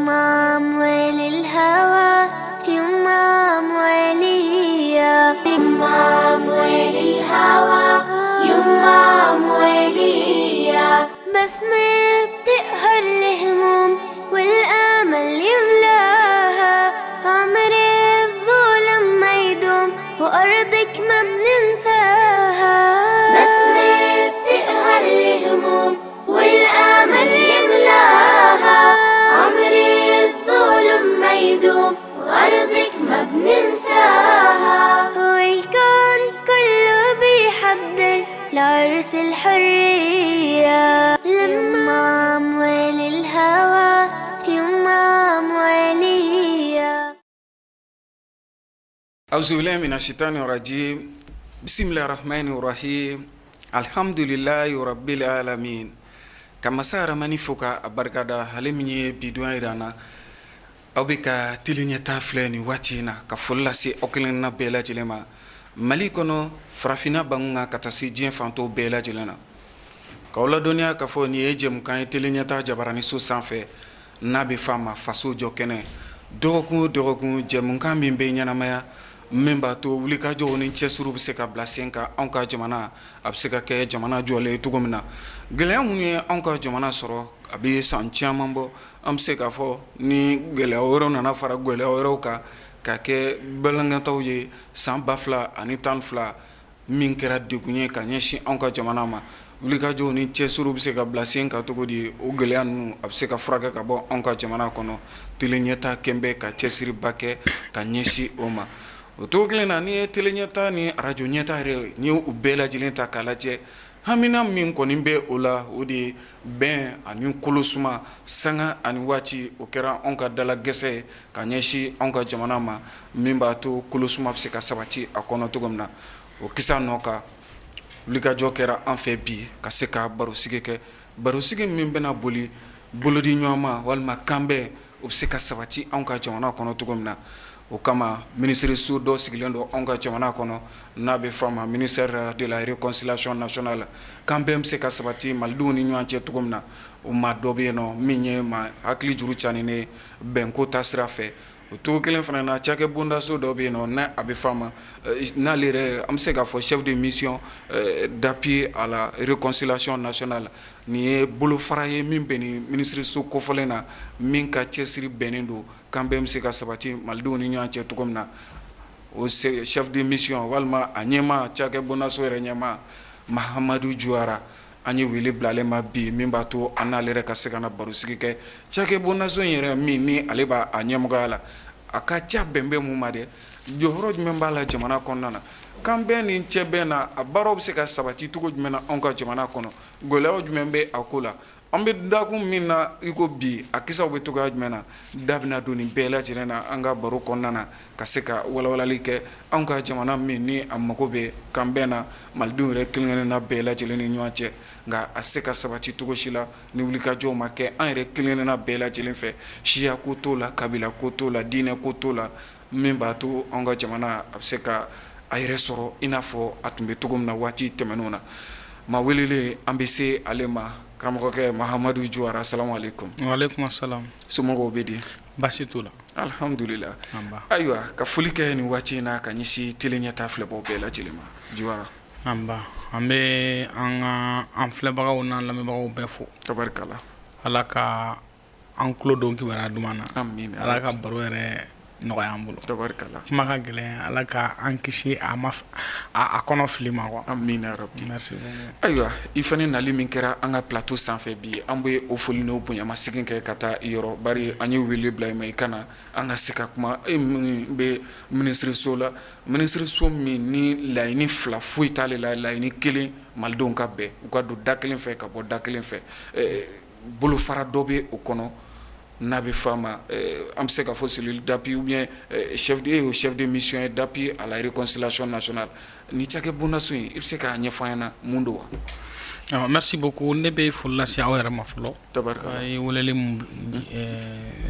يما أموال الهوى، يما أمواليا، يما أموال الهوى، يما أمواليا. بسمة بتقهر الهموم والأمل يملاها، عمر الظلم ما يدوم وأرضك ما بننساها. بسمة بتقهر الهموم والأمل يملاها، عمر الظلم ما يدوم وأرضك ما بننساها. والكون كله بيحضر لعرس الحرية، يما أموال الهوى، يما أموالية. أعوذ بالله من الشيطان الرجيم، بسم الله الرحمن الرحيم، الحمد لله رب العالمين. Ka masa Ramani fo ka a barikada, ale min ye bidon jira an na. Aw bɛ ka Télé Ɲɛta filɛ nin waati in na. Ka foli lase aw kelen na bɛɛ lajɛlen ma, Mali kɔnɔ, farafinna bangun kan, ka taa se diɲɛ fantɔw bɛɛ lajɛlen na. K'aw ladɔnniya k'a fɔ nin ye jɛmukan ye Télé Ɲɛta jabaraniso sanfɛ, n'a bɛ f'a ma Faso jɔ kɛnɛ. Dɔgɔkun o dɔgɔkun, jɛmukan min bɛ ɲɛnamaya, min b'a to wulikajɔw ni cɛsiriw bɛ se ka bila sen kan, anw ka jamana a bɛ se ka kɛ jamana jɔlen ye cogo min na. Gɛlɛya minnu ye anw ka jamana sɔrɔ, a bɛ san caman bɔ, an bɛ se k'a fɔ ni gɛlɛya wɛrɛw nana fara gɛlɛya wɛrɛw kan ka kɛ balankataw ye, san 2012 min kɛra degun ye ka ɲɛsin anw ka jamana ma. Wulikajɔw ni cɛsiriw bɛ se ka bila sen kan cogo di, o gɛlɛya ninnu a bɛ se ka furakɛ ka bɔ anw ka jamana kɔnɔ? Télé Ɲɛta kɛn bɛ ka cɛsiriba kɛ ka ɲɛsin o ma. O cogo kelen na, n'i ye Télé Ɲɛta ni arajo Ɲɛta yɛrɛ, n'i y'u bɛɛ lajɛlen ta k'a lajɛ, hamina min kɔni bɛ o la, o de ye bɛn ani kolosuma. Sanga ani waati, o kɛra anw ka dala gɛsɛ ye ka ɲɛsin anw ka jamana ma, min b'a to kolosuma bɛ se ka sabati a kɔnɔ cogo min na. O kisa nɔ kan, wulikajɔ kɛra an fɛ bi ka se ka barosigi kɛ, barosigi min bɛna boli bolodi ɲɔgɔnma walima kanbɛn, o bɛ se ka sabati anw ka jamana kɔnɔ cogo min na. O kama, minisiriso dɔ sigilen don anw ka jamana kɔnɔ, n'a bɛ f'a ma ministère de la Réconciliation nationale. Kanbɛn bɛ se ka sabati malidenw ni ɲɔgɔn cɛ cogo min na, o maa dɔ bɛ yen nɔ min ye maa hakili juru caaninen ye bɛnko ta sira fɛ. O cogo kelen fana na, cakɛ bondaso dɔ bɛ yen nɔ, n'a a bɛ f'a ma, n'ale yɛrɛ an bɛ se k'a fɔ chef de mission d'appui à la réconciliation nationale. Nin ye bolofara ye min bɛ nin minisiriso kofɔlen na, min ka cɛsiri bɛnnen don kanbɛn bɛ se ka sabati malidenw ni ɲɔgɔn cɛ cogo min na. O chef de mission walima a ɲɛmaa, cakɛ bondaso yɛrɛ ɲɛmaa, Mahamadu Juwara, an ye wele bila ale ma bi, min b'a to an n'ale yɛrɛ ka se ka na barosigi kɛ. Cakɛ bondaso in yɛrɛ min ni ale b'a a ɲɛmɔgɔya la, a ka ca bɛn bɛ mun ma dɛ, jɔyɔrɔ jumɛn b'a la jamana kɔnɔna na, kanbɛn ni cɛbɛn na, a baaraw bɛ se ka sabati cogo jumɛn na anw ka jamana kɔnɔ, gɛlɛyaw jumɛn bɛ a ko la, an bɛ dakun min na i ko bi, a kisaw bɛ cogoya jumɛn na? Da bɛna don nin bɛɛ lajɛlen na an ka baro kɔnɔna na, ka se ka walawalali kɛ. Anw ka jamana min ni a mago bɛ kanbɛn na malidenw yɛrɛ kelen-kelenna bɛɛ lajɛlen ni ɲɔgɔn cɛ, nka a se ka sabati cogo si la ni wulikajɔw ma kɛ an yɛrɛ kelen-kelenna bɛɛ lajɛlen fɛ, siya ko t'o la, kabila ko t'o la, diinɛ ko t'o la, min b'a to anw ka jamana a bɛ se ka a yɛrɛ sɔrɔ i n'a fɔ a tun bɛ cogo min na waati tɛmɛnenw na. Maa welelen, an bɛ se ale ma, karamɔgɔkɛ Mahamadu Juwara, salamu aleykum. Waaleykum salam. Somɔgɔw bɛ di? Baasi t'u la. Alhamdulila. Ayiwa, ka foli kɛ nin waati in na ka ɲɛsin Télé Ɲɛta filɛbaw bɛɛ lajɛlen ma, Juwara. Anba, an bɛ an ka an filɛbagaw n'an lamɛnbagaw bɛɛ fo. Tabarikala. Ala ka an tulo don kibaruya duman na. Amina. Ala ka baro yɛrɛ nɔgɔya an bolo. Tabarikala. Kuma ka gɛlɛn, Ala ka an kisi a ma a kɔnɔ fili ma quoi. Amina rabi. Merci beaucoup. Ayiwa, i fana nali min kɛra an ka plateau sanfɛ bi, an bɛ o foli n'o bonyamasegin kɛ ka taa i yɔrɔ, bari an ye wele bila i ma i ka na an ka se ka kuma. E min bɛ minisiriso la, minisiriso min ni laɲini fila foyi t'ale la, laɲini kelen, malidenw ka bɛn, u ka don da kelen fɛ ka bɔ da kelen fɛ. Bolofara dɔ bɛ o kɔnɔ, n'a bɛ f'a ma, an bɛ se ka fɔ cellule d'appui ou bien chef de, chef de mission d'appui à la réconciliation nationale. Ni cakɛ bondaso in, i bɛ se k'a ɲɛfɔ an ɲɛna mun don wa? Merci beaucoup. Ne bɛ foli lase aw yɛrɛ ma fɔlɔ. Tabarikala. A ye weleli mun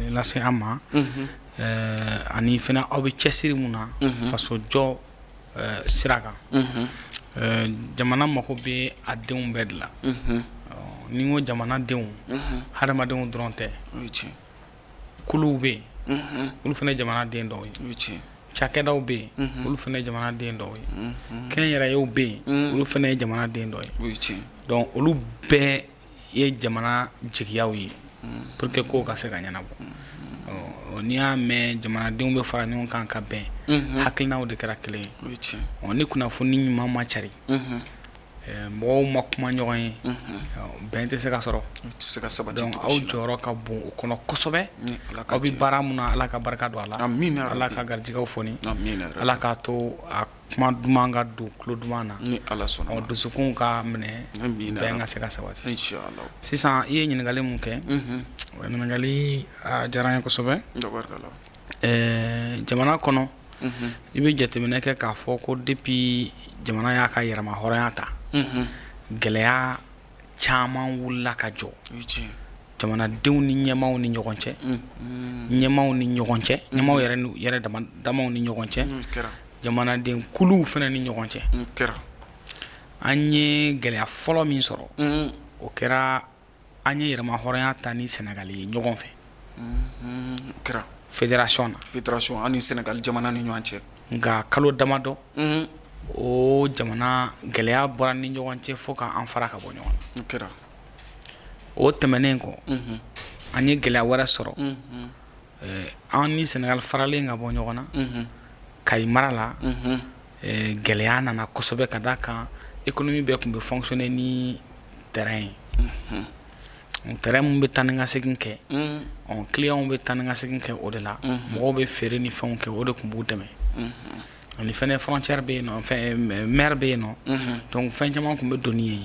lase an ma, ani fana aw bɛ cɛsiri mun na faso jɔ sira kan. Jamana mako bɛ a denw bɛɛ de la. Ni n ko jamana denw, hadamadenw dɔrɔn tɛ. Kuluw bɛ yen, olu fana ye jamanaden dɔw ye. Cakɛdaw bɛ yen, olu fana ye jamanaden dɔw ye. Kɛnyɛrɛyew bɛ yen, olu fana ye jamanaden dɔw ye. Donc olu bɛɛ ye jamana jigiyaw ye pour que kow ka se ka ɲɛnabɔ. N'i y'a mɛn jamanadenw bɛ fara ɲɔgɔn kan ka bɛn, hakilinaw de kɛra kelen ye. Ni kunnafoni ɲuman ma cari, mɔgɔw ma kuma ɲɔgɔn ye, bɛn tɛ se ka sɔrɔ. Donc aw jɔyɔrɔ ka bon o kɔnɔ kosɛbɛ. Aw bɛ baara min na, Ala ka barika don a la, Ala ka garijɛgɛw foni, Ala k'a to a kuma duman ka don tulo duman na, dusukun ka minɛ, bɛn ka se ka sabati. Sisan i ye ɲininkali mun kɛ, ɲininkali diyara n ye kosɛbɛ. Jamana kɔnɔ, i bɛ jateminɛ kɛ k'a fɔ ko depuis jamana y'a ka yɛrɛma hɔrɔnya ta, gɛlɛya caman wulila ka jɔ jamanadenw ni ɲɛmaaw ni ɲɔgɔn cɛ, ɲɛmaaw ni ɲɔgɔn cɛ, ɲɛmaaw yɛrɛ yɛrɛ damaw ni ɲɔgɔn cɛ, jamanaden kuluw fana ni ɲɔgɔn cɛ. An ye gɛlɛya fɔlɔ min sɔrɔ, o kɛra an ye yɛrɛma hɔrɔnya ta ni Sɛnɛgali ye ɲɔgɔn fɛ kɛra fédération na, fédération an ni Sɛnɛgali jamana ni ɲɔgɔn cɛ. Nka kalo damadɔ, o jamana gɛlɛya bɔra ni ɲɔgɔn cɛ fo k'an fara ka bɔ ɲɔgɔn na. Kɛra. O tɛmɛnen kɔ, an ye gɛlɛya wɛrɛ sɔrɔ. An ni Sɛnɛgali faralen ka bɔ ɲɔgɔn na Kayi mara la, gɛlɛya nana kosɛbɛ ka d'a kan économie bɛɛ tun bɛ fonctionner ni train ye. Train min bɛ taa ni ka segin kɛ, clients bɛ taa ni ka segin kɛ, o de la mɔgɔw bɛ feere ni fɛnw kɛ, o de tun b'u dɛmɛ. Ani fɛnɛ frontière bɛ yen nɔ, fɛn mer bɛ yen nɔ, donc fɛn caman tun bɛ don yen.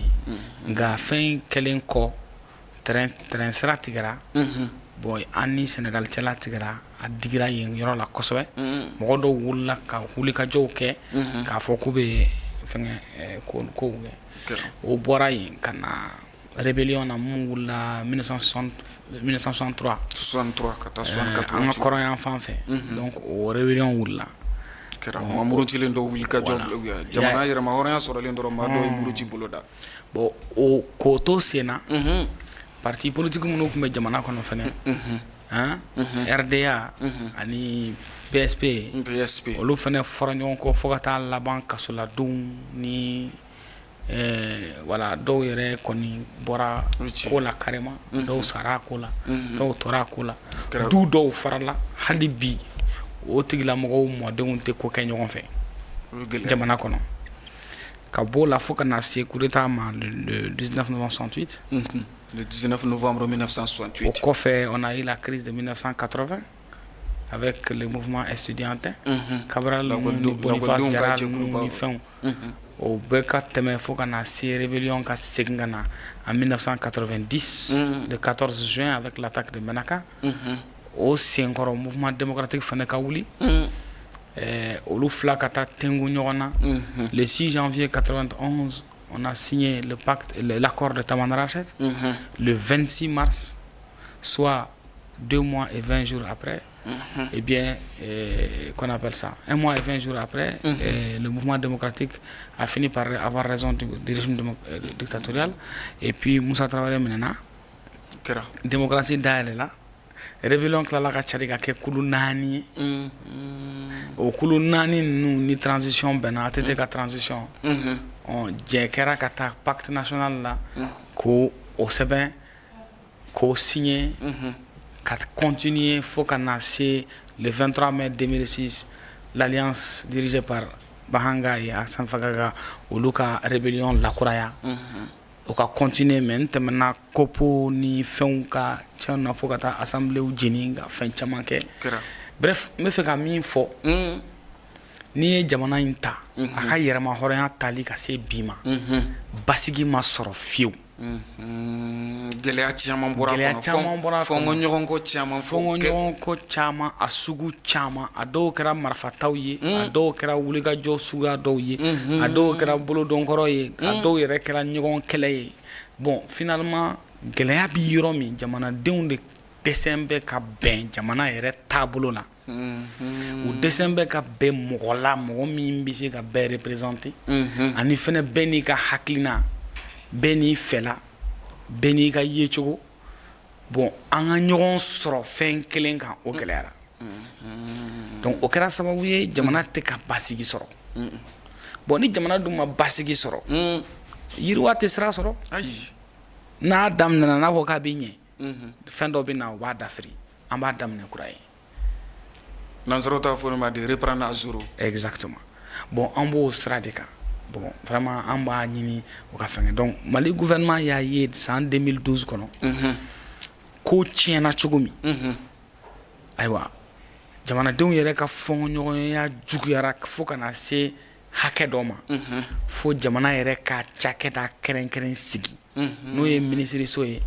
Nka fɛn kɛlen kɔ, train sira tigɛra. Bon, an ni Sɛnɛgali cɛla tigɛra, a digira yen yɔrɔ la kosɛbɛ. Mɔgɔ dɔw wulila ka wulikajɔw kɛ k'a fɔ k'u bɛ fɛngɛ kow kɛ. O bɔra yen ka na rébellion na mun wulila 1963. 63 ka taa 64. An ka kɔrɔn fan fɛ, donc o rébellion wulila. Kɛra maa murutilen dɔw wuli ka jɔ, jamana yɛrɛma hɔrɔnya sɔrɔlen dɔrɔn, maa dɔw ye muruti bolo da. Bon, o k'o to sen na, parti politique minnu tun bɛ jamana kɔnɔ fɛnɛ, han, RDA ani PSP, PSP, olu fɛnɛ fɔra ɲɔgɔn kɔ fo ka taa laban kasoladenw ni voilà, dɔw yɛrɛ kɔni bɔra ko la carrément, dɔw sara a ko la, dɔw tora a ko la, du dɔw farala. Hali bi o tigilamɔgɔw mɔdenw tɛ ko kɛ ɲɔgɔn fɛ jamana kɔnɔ. Ka b'o la fo ka na se coup d'état ma le 19 novembre 68. Le 19 novembre 1968. O kɔfɛ, on a eu la crise de 1980 avec le mouvement estudiantin, Cabral ni Boniface Diarra ni fɛnw. O bɛɛ ka tɛmɛ fo ka na se rébellion ka segin ka na en 1990, le 14 juin, avec l'attaque de Menaka. O senkɔrɔ, mouvement démocratique fana ka wuli, olu fila ka taa tengu ɲɔgɔn na. Le 6 janvier 91, on a signé le pacte, l'accord de Tamanrasset. Le 26 mars, soit 2 mois et 20 jours après, eh bien, qu'on appelle ça, 1 mois et 20 jours après, le mouvement démocratique a fini par avoir raison du régime dictatorial. Et puis Moussa Traoré minɛna, démocratie dayɛlɛla, rébellion tilala ka cari ka kɛ kulu naani ye. O kulu naani ninnu ni transition bɛnna, ATT ka transition, jɛ kɛra ka taa pacte national la k'o o sɛbɛn, k'o signer, ka continuer fo ka na se le 23 mai 2006, l'alliance dirigée par Bahanga et Hassan Fagaga, olu ka rébellion lakuraya, o ka continuer. Mais n tɛmɛna kopo ni fɛnw ka cɛn na fo ka taa assemblée jeni ka fɛn caman kɛ. Bref, n bɛ fɛ ka min fɔ, n'i ye jamana in ta, a ka yɛrɛma hɔrɔnya tali ka se bi ma, basigi ma sɔrɔ fiyewu. Gɛlɛya caman bɔra. Gɛlɛya caman bɔra. Fɔnkɔ ɲɔgɔn caman. Fɔnkɔ ɲɔgɔn kɔ caman, a sugu caman. A dɔw kɛra marifataw ye, a dɔw kɛra wulikajɔ suguya dɔw ye, a dɔw kɛra bolodɔnkɔrɔ ye, a dɔw yɛrɛ kɛra ɲɔgɔn kɛlɛ ye. Bon, finalement gɛlɛya bi yɔrɔ min, jamanadenw de dɛsɛ bɛ ka bɛn jamana yɛrɛ taabolo la. U dɛsɛ bɛ ka bɛn mɔgɔ la, mɔgɔ min bɛ se ka bɛɛ représenter. Ani fɛnɛ bɛɛ n'i ka hakilina, bɛɛ n'i fɛla, bɛɛ n'i ka yecogo. Bon, an ka ɲɔgɔn sɔrɔ fɛn kelen kan, o gɛlɛyara. Donc o kɛra sababu ye jamana tɛ ka basigi sɔrɔ. Bon, ni jamana dun ma basigi sɔrɔ, yiriwa tɛ sira sɔrɔ. N'a daminɛna, n'a ko k'a bɛ ɲɛ, fɛn dɔ bɛ na, o b'a dafiri, an b'a daminɛ kura ye. Nansaraw t'a fɔ ma de reprendre à zéro. Exactement. Bon, an b'o sira de kan. Bon, vraiment, an b'a ɲini o ka fɛngɛ. Donc Mali gouvernement y'a ye san 2012 kɔnɔ ko tiɲɛna cogo min. Ayiwa, jamanadenw yɛrɛ ka fɔɲɔgɔnya juguyara fo ka na se hakɛ dɔ ma, fo jamana yɛrɛ ka cakɛda kɛrɛnkɛrɛn sigi, n'o ye minisiriso ye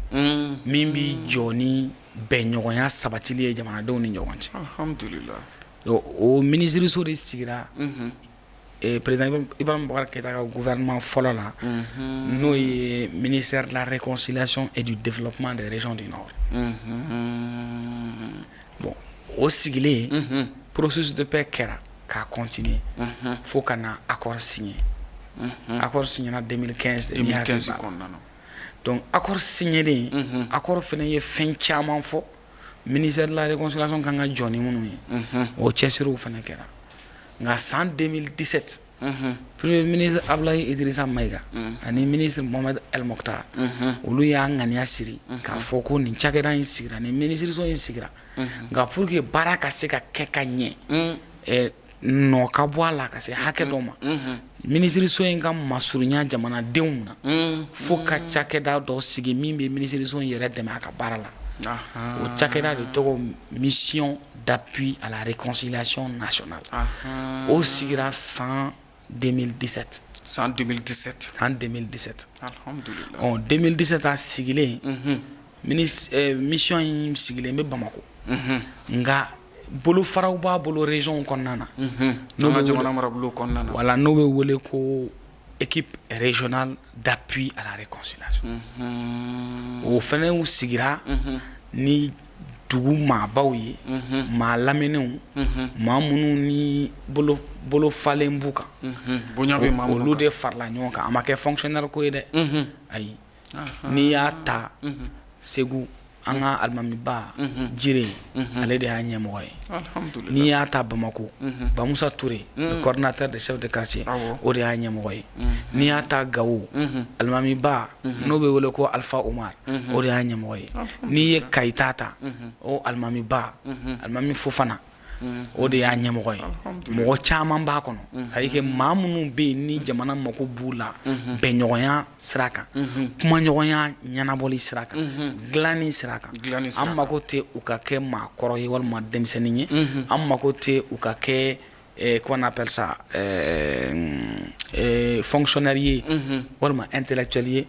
min bi jɔ ni bɛnɲɔgɔnya sabatili ye jamanadenw ni ɲɔgɔn cɛ. Alhamdulillah. O minisiriso de sigira président Ibrahim Boubacar Keïta ka gouvernement fɔlɔ la, n'o ye ministère de la Réconciliation et du Développement des régions du Nord. Bon, o sigilen, processus de paix kɛra k'a continuer fo ka na accord signé. Accord signé 2015. 2015 kɔnɔna na. Donc accord signélen, accord fana ye fɛn caman fɔ ministère de la Réconciliation kan ka jɔ ni minnu ye, o cɛsiriw fana kɛra. Nka san 2017, premier ministre Abdoulaye Idrissa Maïga ani ministre Mohamed El Mokhtar, olu y'a ŋaniya siri k'a fɔ ko nin cakɛda in sigira, nin minisiriso in sigira, nka pour que baara ka se ka kɛ ka ɲɛ, nɔ ka bɔ a la ka se hakɛ dɔ ma, minisiriso in ka masurunya jamanadenw na, fo ka cakɛda dɔ sigi min bɛ minisiriso in yɛrɛ dɛmɛ a ka baara la. O cakɛda de tɔgɔ Mission d'appui à la réconciliation nationale. O sigira san 2017. San 2017. San 2017. Alhamdulillah. Ɔ, 2017 a sigilen, mission in sigilen bɛ Bamako, nka bolofaraw b'a bolo région kɔnɔna na. N'o bɛ jamana marabolo kɔnɔna na. Voilà, n'o bɛ wele ko équipe régionale d'appui à la réconciliation. O fɛnɛ sigira ni dugu maabaw ye, maa lamɛnnenw, maa minnu ni bolo bolo falen b'u kan. Bonya bɛ maa minnu. Olu de farala ɲɔgɔn kan. A ma kɛ fonctionnaire ko ye dɛ, ayi. N'i y'a ta Segu, an ka alimamiba Jire, ale de y'a ɲɛmɔgɔ ye. N'i y'a ta Bamako, Bamusa Touré, le coordinateur des chefs de quartier, o de y'a ɲɛmɔgɔ ye. N'i y'a ta Gawo, alimamiba n'o bɛ wele ko Alpha Omar, o de y'a ɲɛmɔgɔ ye. N'i ye Kayita ta, o alimamiba, alimami Fofana, o de y'a ɲɛmɔgɔ ye. Mɔgɔ caman b'a kɔnɔ, c'est à dire que maa minnu bɛ yen ni jamana mako b'u la bɛnɲɔgɔnya sira kan, kumaɲɔgɔnya ɲɛnabɔli sira kan, dilanni sira kan, an mako tɛ u ka kɛ maakɔrɔ ye walima denmisɛnnin ye, an mako tɛ u ka kɛ comment on appelle ça, fonctionnaire ye walima intellectuel ye,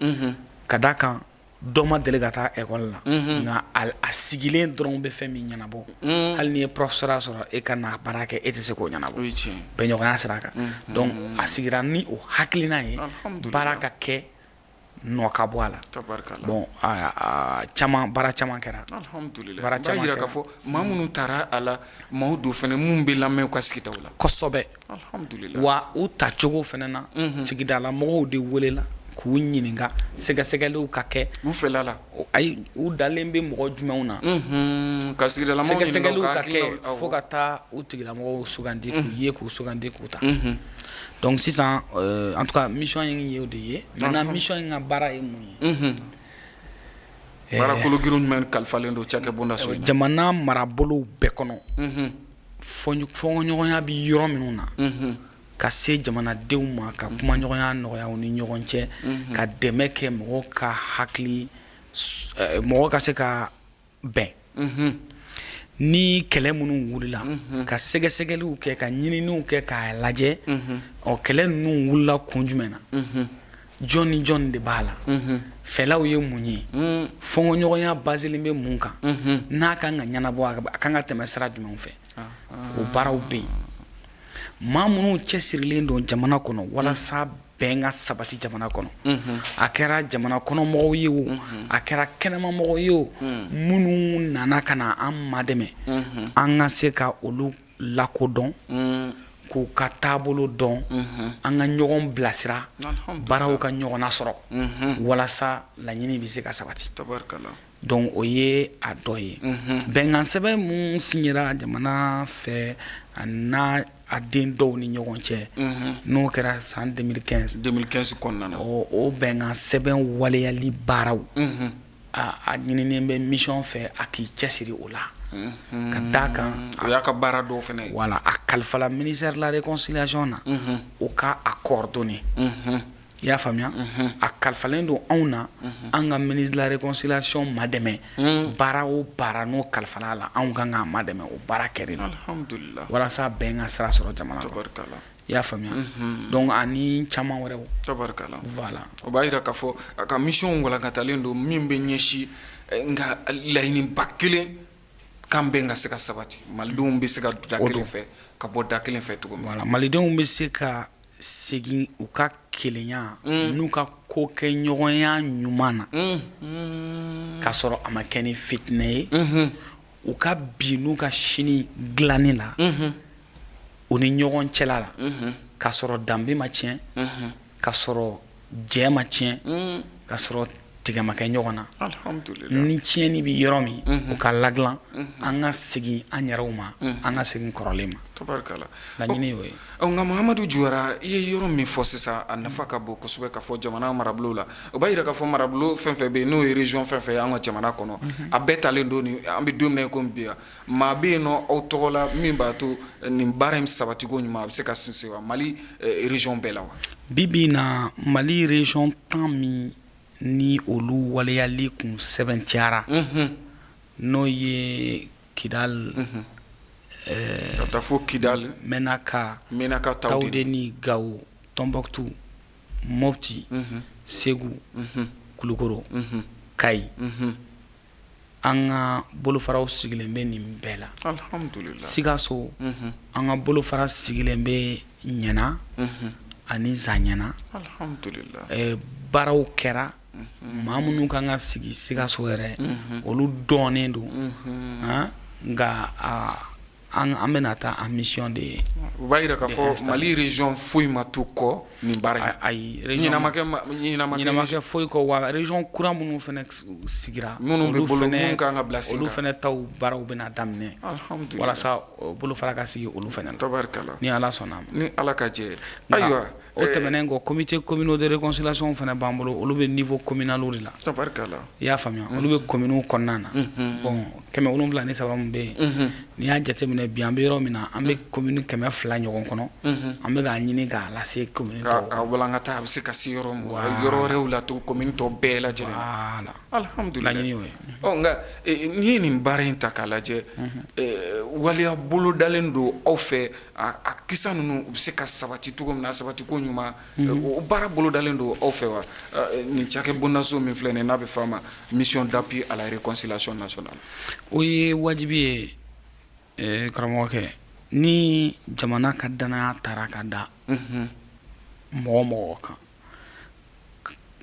ka d'a kan dɔ ma deli ka taa ekɔli la, nka a sigilen dɔrɔn bɛ fɛn min ɲɛnabɔ, hali n'i ye professeur sɔrɔ e ka n'a baara kɛ, e tɛ se k'o ɲɛnabɔ bɛnɲɔgɔnya sira kan. Donc a sigira ni o hakilina ye, baara ka kɛ, nɔ ka bɔ a la. Bon, caman, baara caman kɛra. Alhamdulillah. Baara caman jira k'a fɔ maa minnu taara a la, maaw don fana minnu bɛ lamɛn u ka sigidaw la. Kosɛbɛ. Alhamdulillah. Wa u tacogo fana na, sigidala mɔgɔw de welela k'u ɲininka, sɛgɛsɛgɛliw ka kɛ. U fɛla la. Ayi, u dalen bɛ mɔgɔ jumɛnw na. Ka sigidalamɔgɔw. Sɛgɛsɛgɛliw ka kɛ fo ka taa u tigilamɔgɔw sugandi, k'u ye, k'u sugandi, k'u ta. Donc sisan, en tout cas, mission in ye o de ye. Maintenant, mission in ka baara ye mun ye? Baara kolo girin jumɛn kalifalen don cakɛbonda so in na? Jamana marabolow bɛɛ kɔnɔ, fɔɲɔgɔnya bɛ yɔrɔ minnu na, ka se jamanadenw ma, ka kumaɲɔgɔnya nɔgɔya u ni ɲɔgɔn cɛ, ka dɛmɛ kɛ mɔgɔw ka hakili, mɔgɔ ka se ka bɛn ni kɛlɛ minnu wulila, ka sɛgɛsɛgɛliw kɛ, ka ɲininiw kɛ k'a lajɛ, ɔ, kɛlɛ ninnu wulila kun jumɛn na, jɔn ni jɔn de b'a la, fɛlaw ye mun ye, fɔɲɔgɔnya baselen bɛ mun kan, n'a kan ka ɲɛnabɔ, a kan ka tɛmɛ sira jumɛnw fɛ, o baaraw bɛ yen. Maa minnu cɛsirilen don jamana kɔnɔ walasa bɛn ka sabati jamana kɔnɔ, a kɛra jamana kɔnɔmɔgɔw ye o, a kɛra kɛnɛmamɔgɔw ye o, minnu nana ka na an madɛmɛ, an ka se ka olu lakodɔn, k'u ka taabolo dɔn, an ka ɲɔgɔn bilasira, baaraw ka ɲɔgɔn sɔrɔ walasa laɲini bɛ se ka sabati. Donc o ye a dɔ ye. Bɛnkan sɛbɛn mun signera jamana fɛ a n'a a den dɔw ni ɲɔgɔn cɛ, n'o kɛra san 2015. 2015 kɔnɔna na. O bɛnkan sɛbɛn waleyali baaraw, a ɲininen bɛ mission fɛ a k'i cɛsiri o la, ka d'a kan o y'a ka baara dɔw fana ye. Voilà, a kalifala ministère de la réconciliation na, o ka a coordonner. I y'a faamuya? A kalifalen don anw na, an ka ministre de la réconciliation madɛmɛ. Baara o baara n'o kalifala a la, anw kan k'a madɛmɛ o baara kɛli la. Alhamdulillah. Walasa bɛn ka sira sɔrɔ jamana kɔnɔ. Tabarikala. I y'a faamuya? Donc ani caman wɛrɛw. Tabarikala. Voilà. O b'a jira k'a fɔ a ka mission walankatalen don min bɛ ɲɛsin nka laɲiniba kelen kan, bɛn ka se ka sabati, malidenw bɛ se ka da kelen fɛ ka bɔ da kelen fɛ cogo min. Voilà, malidenw bɛ se ka segin u ka kelenya n'u ka ko kɛ ɲɔgɔnya ɲuman na, k'a sɔrɔ a ma kɛ ni fitinɛ ye, u ka bi n'u ka sini dilanni la u ni ɲɔgɔn cɛla la, k'a sɔrɔ danbe ma tiɲɛ, k'a sɔrɔ jɛ ma tiɲɛ, k'a sɔrɔ tigɛ ma kɛ ɲɔgɔn na. Alhamdulillah. Ni tiɲɛni bɛ yɔrɔ min, o ka ladilan, an ka segin an yɛrɛw ma, an ka segin kɔrɔlen ma. Tabarikala. Laɲini y'o ye. Nka Mahamadu Juwara, i ye yɔrɔ min fɔ sisan, a nafa ka bon kosɛbɛ k'a fɔ jamana marabolo la. O b'a jira k'a fɔ marabolo fɛn fɛn bɛ yen, n'o ye région fɛn fɛn ye an ka jamana kɔnɔ, a bɛɛ talen don. Ni an bɛ don min na i komi bi, maa bɛ yen nɔ aw tɔgɔ la min b'a to nin baara in sabatiko ɲuman a bɛ se ka sinsin wa, Mali région bɛɛ la wa? Bi bi in na, Mali région 10 min ni olu waleyali kun sɛbɛntiyara, n'o ye Kidal, ka taa fo Kidal, Menaka, Menaka, Tawudeni, Gawo, Tombouctou, Mopti, Segu, Kulukoro, Kayi, an ka bolofaraw sigilen bɛ nin bɛɛ la. Alhamdulillah. Sikaso, an ka bolofara sigilen bɛ Ɲɛna ani Zaɲɛna. Alhamdulillah. Baaraw kɛra, maa minnu kan ka sigi Sikaso yɛrɛ, olu dɔnnen don, nka an bɛna taa en mission de ye. O b'a jira k'a fɔ Mali région foyi ma to kɔ nin baara in. Ayi. Ɲinɛ ma kɛ, ɲinɛ ma kɛ foyi kɔ. Wa région kura minnu fana sigira, minnu bɛ bolo, minnu kan ka bila sen kan, olu fana taw baaraw bɛna daminɛ. Alhamdulillah. Walasa bolofara ka sigi olu fana la. Tabarikala. Ni Ala sɔnna a ma. Ni Ala ka jɛ ye. Ayiwa. O tɛmɛnen kɔ, comité communaux de réconciliation fana b'an bolo, olu bɛ niveau communal de la. Tabarikala. I y'a faamuya? Olu bɛ communes kɔnɔna na. Bon, 703 min bɛ yen, n'i y'a jateminɛ bi, an bɛ yɔrɔ min na, an bɛ commune 200 ɲɔgɔn kɔnɔ, an bɛ k'a ɲini k'a lase commune tɔw. Ka walankata, a bɛ se ka se yɔrɔ yɔrɔ wɛrɛw la to commune tɔw bɛɛ lajɛlen. Voilà. Alhamdulillah. Laɲini y'o ye. Ɔ, nka n'i ye nin baara in ta k'a lajɛ, waleya bolodalen don aw fɛ, a kisa ninnu u bɛ se ka sabati cogo min na, sabati ko ɲuman, o baara bolodalen don aw fɛ wa, nin cakɛ bondaso min filɛ nin n'a bɛ f'a ma mission d'appui à la réconciliation nationale? O ye wajibi ye, karamɔgɔkɛ. Ni jamana ka danaya taara ka da mɔgɔ mɔgɔ kan,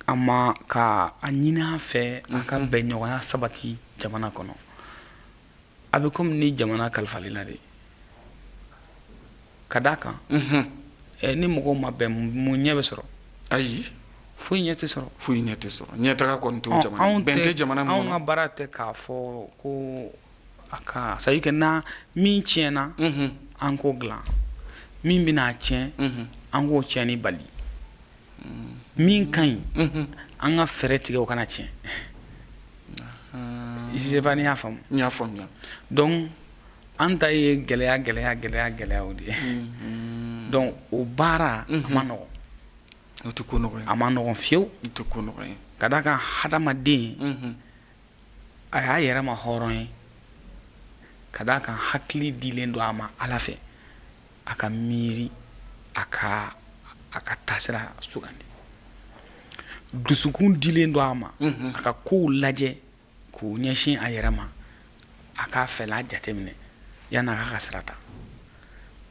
a ma ka a ɲini a fɛ a ka bɛnɲɔgɔnya sabati jamana kɔnɔ, a bɛ komi ni jamana kalifali la de. Ka d'a kan, ni mɔgɔw ma bɛn, mun ɲɛ bɛ sɔrɔ? Ayi. Foyi ɲɛ tɛ sɔrɔ. Foyi ɲɛ tɛ sɔrɔ, ɲɛtaga kɔni t'o jamana, bɛn tɛ jamana min kɔnɔ. Anw ka baara tɛ k'a fɔ ko a ka c'est à dire que na min tiɲɛna, an k'o dilan, min bɛna tiɲɛ, an k'o tiɲɛni bali, min ka ɲi, an ka fɛɛrɛ tigɛ o kana tiɲɛ. Je sais pas n'i y'a faamu. N y'a faamuya. Donc an ta ye gɛlɛya, gɛlɛya, gɛlɛya, gɛlɛyaw de ye. Donc o baara a ma nɔgɔn. O tɛ ko nɔgɔn ye. A ma nɔgɔn fiyewu. O tɛ ko nɔgɔn ye. Ka d'a kan, hadamaden a y'a yɛrɛ ma hɔrɔn ye, ka d'a kan hakili dilen don a ma Ala fɛ, a ka miiri, a ka taasira sugandi, dusukun dilen don a ma, a ka kow lajɛ k'u ɲɛsin a yɛrɛ ma, a k'a fɛla jateminɛ yanni a ka sira ta.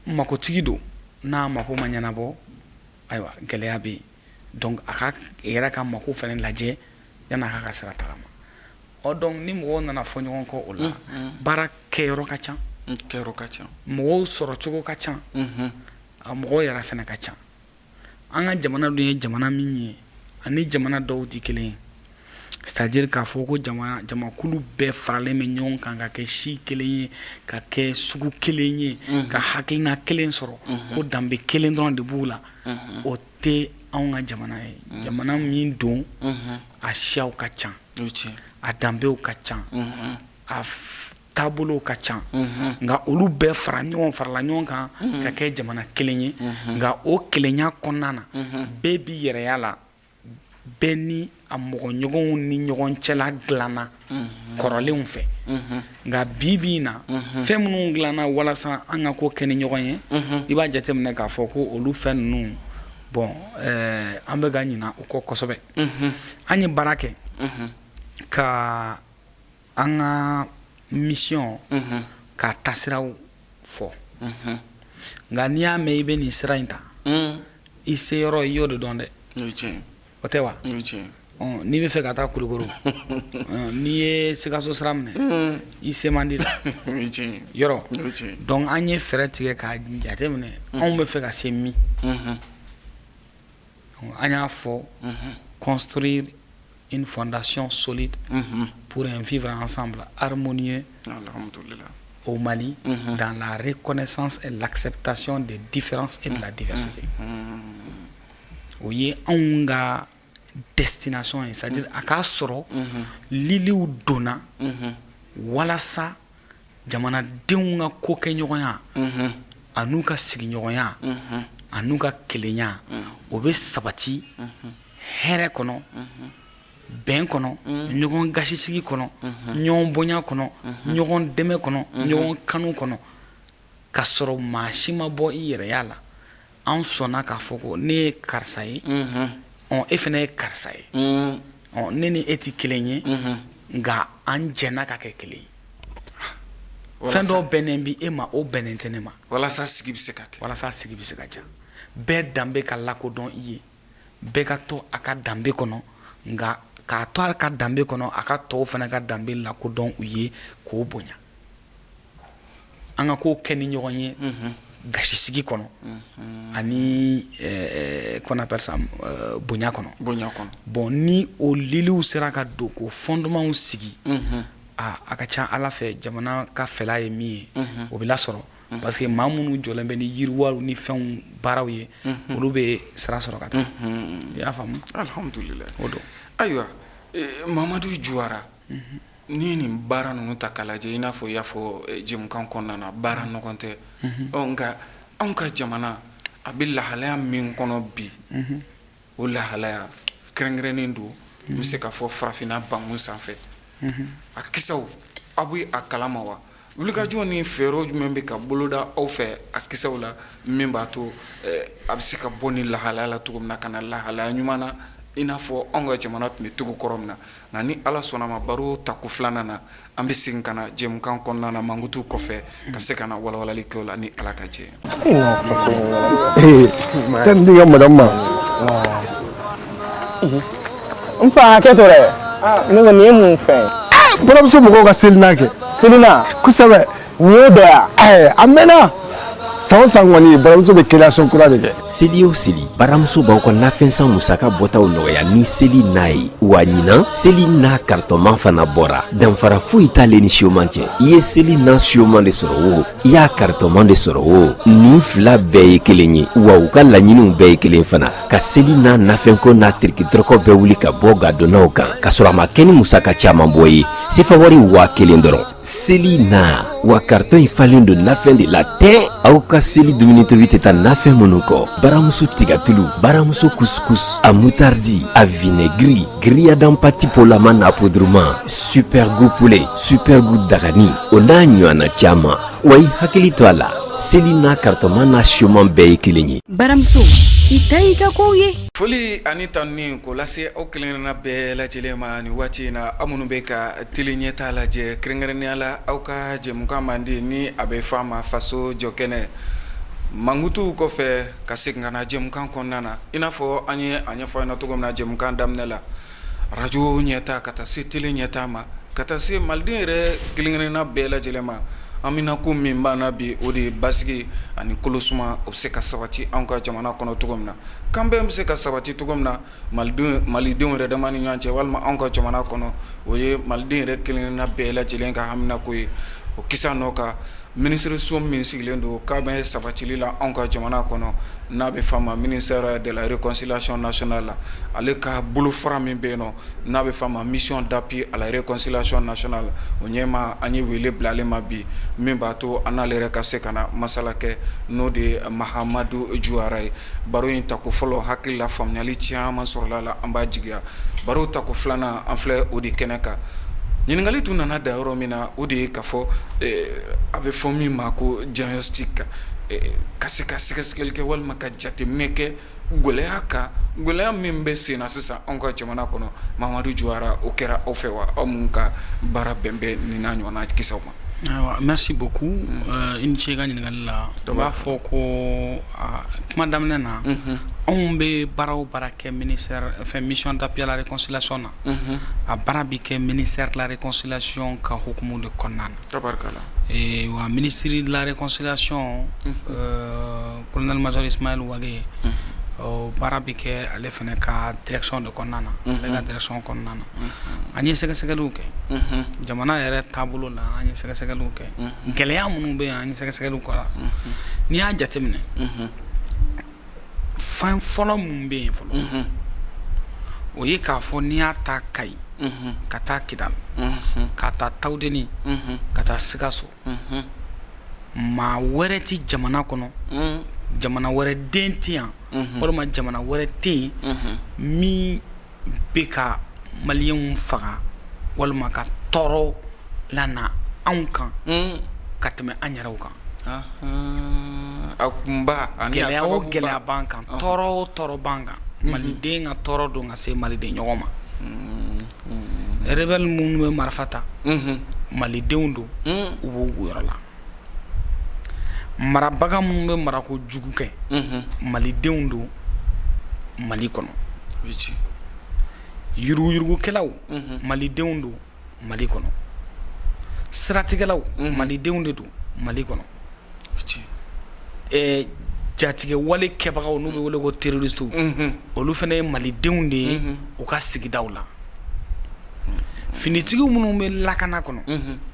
Makotigi don, n'a mako ma ɲɛnabɔ, ayiwa, gɛlɛya bɛ yen. Donc a ka yɛrɛ ka mako fana lajɛ yanni a ka sira tagama. Ɔ, donc ni mɔgɔw nana fɔ ɲɔgɔn kɔ, o la baara kɛyɔrɔ ka ca. Kɛyɔrɔ ka ca. Mɔgɔw sɔrɔ cogo ka ca, a mɔgɔw yɛrɛ fana ka ca. An ka jamana dun ye jamana min ye, ani jamana dɔw tɛ kelen ye. C'est-à-dire k'a fɔ ko jamakulu bɛɛ faralen bɛ ɲɔgɔn kan ka kɛ si kelen ye, ka kɛ sugu kelen ye, ka hakilina kelen sɔrɔ, ko danbe kelen dɔrɔn de b'u la, o tɛ anw ka jamana ye. Jamana min don, a siyaw ka ca, a danbew ka ca, a taabolow ka ca, nka olu bɛɛ farala ɲɔgɔn kan ka kɛ jamana kelen ye. Nka o kelenya kɔnɔna na, bɛɛ b'i yɛrɛya la, bɛɛ ni a mɔgɔ ɲɔgɔnw ni ɲɔgɔn cɛla dilanna kɔrɔlenw fɛ. Nka bi bi in na, fɛn minnu dilanna walasa an ka ko kɛ ni ɲɔgɔn ye, i b'a jateminɛ k'a fɔ ko olu fɛn ninnu, bon, an bɛ ka ɲina o kɔ kosɛbɛ. An ye baara kɛ ka an ka mission ka taasiraw fɔ. Nka n'i y'a mɛn i bɛ nin sira in ta, i se yɔrɔ i y'o de dɔn dɛ, o tɛ wa? N'i bɛ fɛ ka taa Kulukoro, n'i ye Sikaso sira minɛ, i se man di la yɔrɔ. Donc an ye fɛɛrɛ tigɛ k'a jateminɛ anw bɛ fɛ ka se min. An y'a fɔ construire une fondation solide pour un vivre ensemble harmonieux au Mali dans la reconnaissance et l'acceptation des différences et de la diversité. O ye anw ka destination ye, c'est-à-dire a k'a sɔrɔ liliw donna walasa jamanadenw ka ko kɛ ɲɔgɔnya, a n'u ka sigiɲɔgɔnya, a n'u ka kelenya, o bɛ sabati hɛrɛ kɔnɔ, bɛn kɔnɔ, ɲɔgɔn gasisigi kɔnɔ, ɲɔgɔn bonya kɔnɔ, ɲɔgɔn dɛmɛ kɔnɔ, ɲɔgɔn kanu kɔnɔ, ka sɔrɔ maa si ma bɔ i yɛrɛya la. An sɔnna k'a fɔ ko ne ye karisa ye, ɔ e fana ye karisa ye, ɔ ne ni e tɛ kelen ye, nka an jɛnna ka kɛ kelen ye. Fɛn dɔw bɛnnen bi e ma, o bɛnnen tɛ ne ma. Walasa sigi bɛ se ka kɛ. Walasa sigi bɛ se ka diya, bɛɛ danbe ka lakodɔn i ye, bɛɛ ka to a ka danbe kɔnɔ, nka k'a to a ka danbe kɔnɔ, a ka tɔw fana ka danbe lakodɔn u ye k'o bonya. An ka ko kɛ ni ɲɔgɔn ye gasisigi kɔnɔ ani qu'on appelle ça bonya kɔnɔ. Bonya kɔnɔ. Bon, ni o liliw sera ka don k'o fondement sigi, a ka ca Ala fɛ, jamana ka fɛla ye min ye, o bɛ lasɔrɔ, parce que maa minnu jɔlen bɛ ni yiriwaw ni fɛnw baaraw ye, olu bɛ sira sɔrɔ ka taa. I y'a faamu? Alhamdulilayi. O don. Ayiwa, Mamadu Juwara, n'i ye nin baara ninnu ta k'a lajɛ, i n'a fɔ i y'a fɔ jɛmukan kɔnɔna na, baara nɔgɔn tɛ. Ɔ nka anw ka jamana a bɛ lahalaya min kɔnɔ bi, o lahalaya kɛrɛnkɛrɛnnen don, n bɛ se k'a fɔ farafinna bankun sanfɛ. A kisaw, aw bɛ a kalama wa? Wulikajɔ ni fɛɛrɛ jumɛn bɛ ka boloda aw fɛ a kisaw la, min b'a to a bɛ se ka bɔ ni lahalaya la cogo min na ka na lahalaya ɲuman na, i n'a fɔ anw ka jamana tun bɛ cogo kɔrɔ min na? Nka ni Ala sɔnna ma, baro tako filanan na, an bɛ segin ka na jɛmukan kɔnɔna na mankutu kɔfɛ ka se ka na walawalali kɛ o la, ni Ala ka jɛ. Taa di ka madame ma. N fa, hakɛ to dɛ, ne ko nin ye mun fɛn ye? Baramuso mɔgɔw ka selina kɛ. Selina? Kosɛbɛ. Nin y'o dɔ ya? Ɛɛ, a mɛnna. San o san kɔni, baramuso bɛ création kura de kɛ. Seli o seli, baramuso b'aw ka nafɛnsan musaka bɔtaw nɔgɔya ni seli n'a ye. Wa ɲinan, seli n'a karitɔnman fana bɔra. Danfara foyi t'ale ni siyoman cɛ. I ye seli n'a siyoman de sɔrɔ o, i y'a karitɔnman de sɔrɔ o, nin fila bɛɛ ye kelen ye. Wa u ka laɲiniw bɛɛ ye kelen fana, ka seli n'a nafɛnko n'a tirikitɔrɔkɔ bɛɛ wuli ka bɔ gadonnaw kan, ka sɔrɔ a ma kɛ ni musaka caman bɔ ye, sefa wari 1000 dɔrɔn. Seli na wa karitɔn in falen don nafɛn de la tɛ. Aw ka seli dumuni tobi tɛ taa nafɛn minnu kɔ: baramuso tigatulu, baramuso couscous, a moutarde, a vinaigre, grillade pâte polama n'a poudrema, super goût poulet, super goût dagani, o n'a ɲɔgɔnna caman. Wa i hakili to a la, seli n'a karitɔnman n'a siyoman bɛɛ ye kelen ye. Baramuso, i ta y'i ka kow ye. Foli ani tanuni k'o lase aw kelenkelenna bɛɛ lajɛlen ma nin waati in na, aw minnu bɛ ka tele ɲɛta lajɛ, kɛrɛnkɛrɛnnenya la aw ka jɛmukan mandi ni a bɛ fɔ a ma faso jɔ kɛnɛ. Mankutuw kɔfɛ, ka segin ka na jɛmukan kɔnɔna na, i n'a fɔ an ye a ɲɛfɔ aw ɲɛna cogo min na jɛmukan daminɛ la, arajo ɲɛta ka taa se tele ɲɛta ma, ka taa se maliden yɛrɛ kelenkelenna bɛɛ lajɛlen ma. Haminako min b'an na bi, o de ye basigi ani kolosuma, o bɛ se ka sabati anw ka jamana kɔnɔ cogo min na, kanbɛn bɛ se ka sabati cogo min na malidenw yɛrɛ dama ni ɲɔgɔn cɛ walima anw ka jamana kɔnɔ. O ye maliden yɛrɛ kelenna bɛɛ lajɛlen ka haminako ye. O kisa nɔ kan, minisiriso min sigilen don kanbɛn sabatili la anw ka jamana kɔnɔ, n'a bɛ f'a ma ministère de la réconciliation nationale la, ale ka bolofara min bɛ yen nɔ, n'a bɛ f'a ma mission d'appui à la réconciliation nationale, o ɲɛmaa, an ye wele bila ale ma bi, min b'a to an n'ale yɛrɛ ka se ka na masala kɛ, n'o de ye Mahamadu Juwara ye. Baro in tako fɔlɔ, hakili la faamuyali caman sɔrɔla la, an b'a jigiya. Baro tako filanan, an filɛ o de kɛnɛ kan. Ɲininkali tun nana da yɔrɔ min na, o de ye k'a fɔ a bɛ fɔ min ma ko diagnostic, ka se ka sɛgɛsɛgɛli kɛ walima ka jateminɛ kɛ gɛlɛya kan, gɛlɛya min bɛ sen na sisan anw ka jamana kɔnɔ. Mamadu Juwara, o kɛra aw fɛ wa, aw minnu ka baara bɛn bɛ nin n'a ɲɔgɔnna kisaw ma? Ayiwa, merci beaucoup, i ni ce i ka ɲininkali la. N b'a fɔ ko kuma daminɛ na, anw bɛ baara o baara kɛ ministère fɛn mission d'appui à la réconciliation na, a baara bɛ kɛ ministère de la réconciliation ka hukumu de kɔnɔna na. Tabarikala. Wa ministre de la réconciliation, colonel major Ismaël Wagué, o baara bɛ kɛ ale fana ka direction de kɔnɔna na, ale ka direction kɔnɔna na. An ye sɛgɛsɛgɛliw kɛ jamana yɛrɛ taabolo la, an ye sɛgɛsɛgɛliw kɛ gɛlɛya minnu bɛ yen, an ye sɛgɛsɛgɛliw kɛ la. N'i y'a jateminɛ, fɛn fɔlɔ min bɛ yen fɔlɔ, o ye k'a fɔ n'i y'a ta Kayi ka taa Kidal, ka taa Tawudeni ka taa Sikaso, maa wɛrɛ tɛ jamana kɔnɔ, jamana wɛrɛ den tɛ yan walima jamana wɛrɛ tɛ yen min bɛ ka maliyɛnw faga walima ka tɔɔrɔ lana anw kan ka tɛmɛ an yɛrɛw kan. A kunba ani a Gɛlɛya o sababuba. gɛlɛya b'an kan, tɔɔrɔ o tɔɔrɔ b'an kan, maliden ka tɔɔrɔ don ka se maliden ɲɔgɔn ma. Rebelle minnu bɛ marifa ta, malidenw don, u b'u yɔrɔ la. Marabaga minnu bɛ marako jugu kɛ, malidenw don Mali kɔnɔ. Yuruguyurugukɛlaw, malidenw don Mali kɔnɔ. Siratigɛlaw, malidenw de don Mali kɔnɔ. Jatigɛ wale kɛbagaw, n'u bɛ wele ko terroristew, olu fana ye malidenw de ye u ka sigidaw la. Finitigiw minnu bɛ lakana kɔnɔ,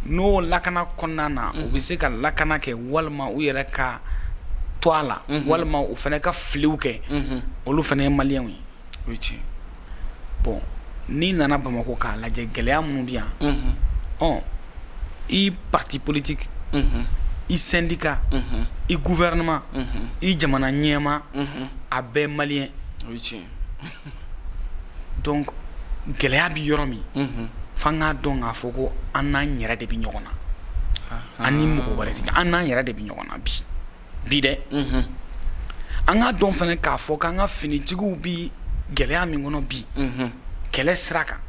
n'o lakana kɔnɔna na, u bɛ se ka lakana kɛ walima u yɛrɛ ka to a la walima u fana ka filiw kɛ, olu fana ye maliyɛnw ye. Bon, n'i nana Bamakɔ k'a lajɛ, gɛlɛya minnu bɛ yan, ɔ i parti politique, i syndicat, i gouvernement, i jamana ɲɛmaa, a bɛɛ maliyɛn. Donc gɛlɛya bɛ yɔrɔ min, f'an k'a dɔn k'a fɔ ko an n'an yɛrɛ de bɛ ɲɔgɔn na, an ni mɔgɔ wɛrɛ tɛ, an n'an yɛrɛ de bɛ ɲɔgɔn na bi bi dɛ. An k'a dɔn fana k'a fɔ k'an ka finitigiw bi gɛlɛya min kɔnɔ bi kɛlɛ sira kan,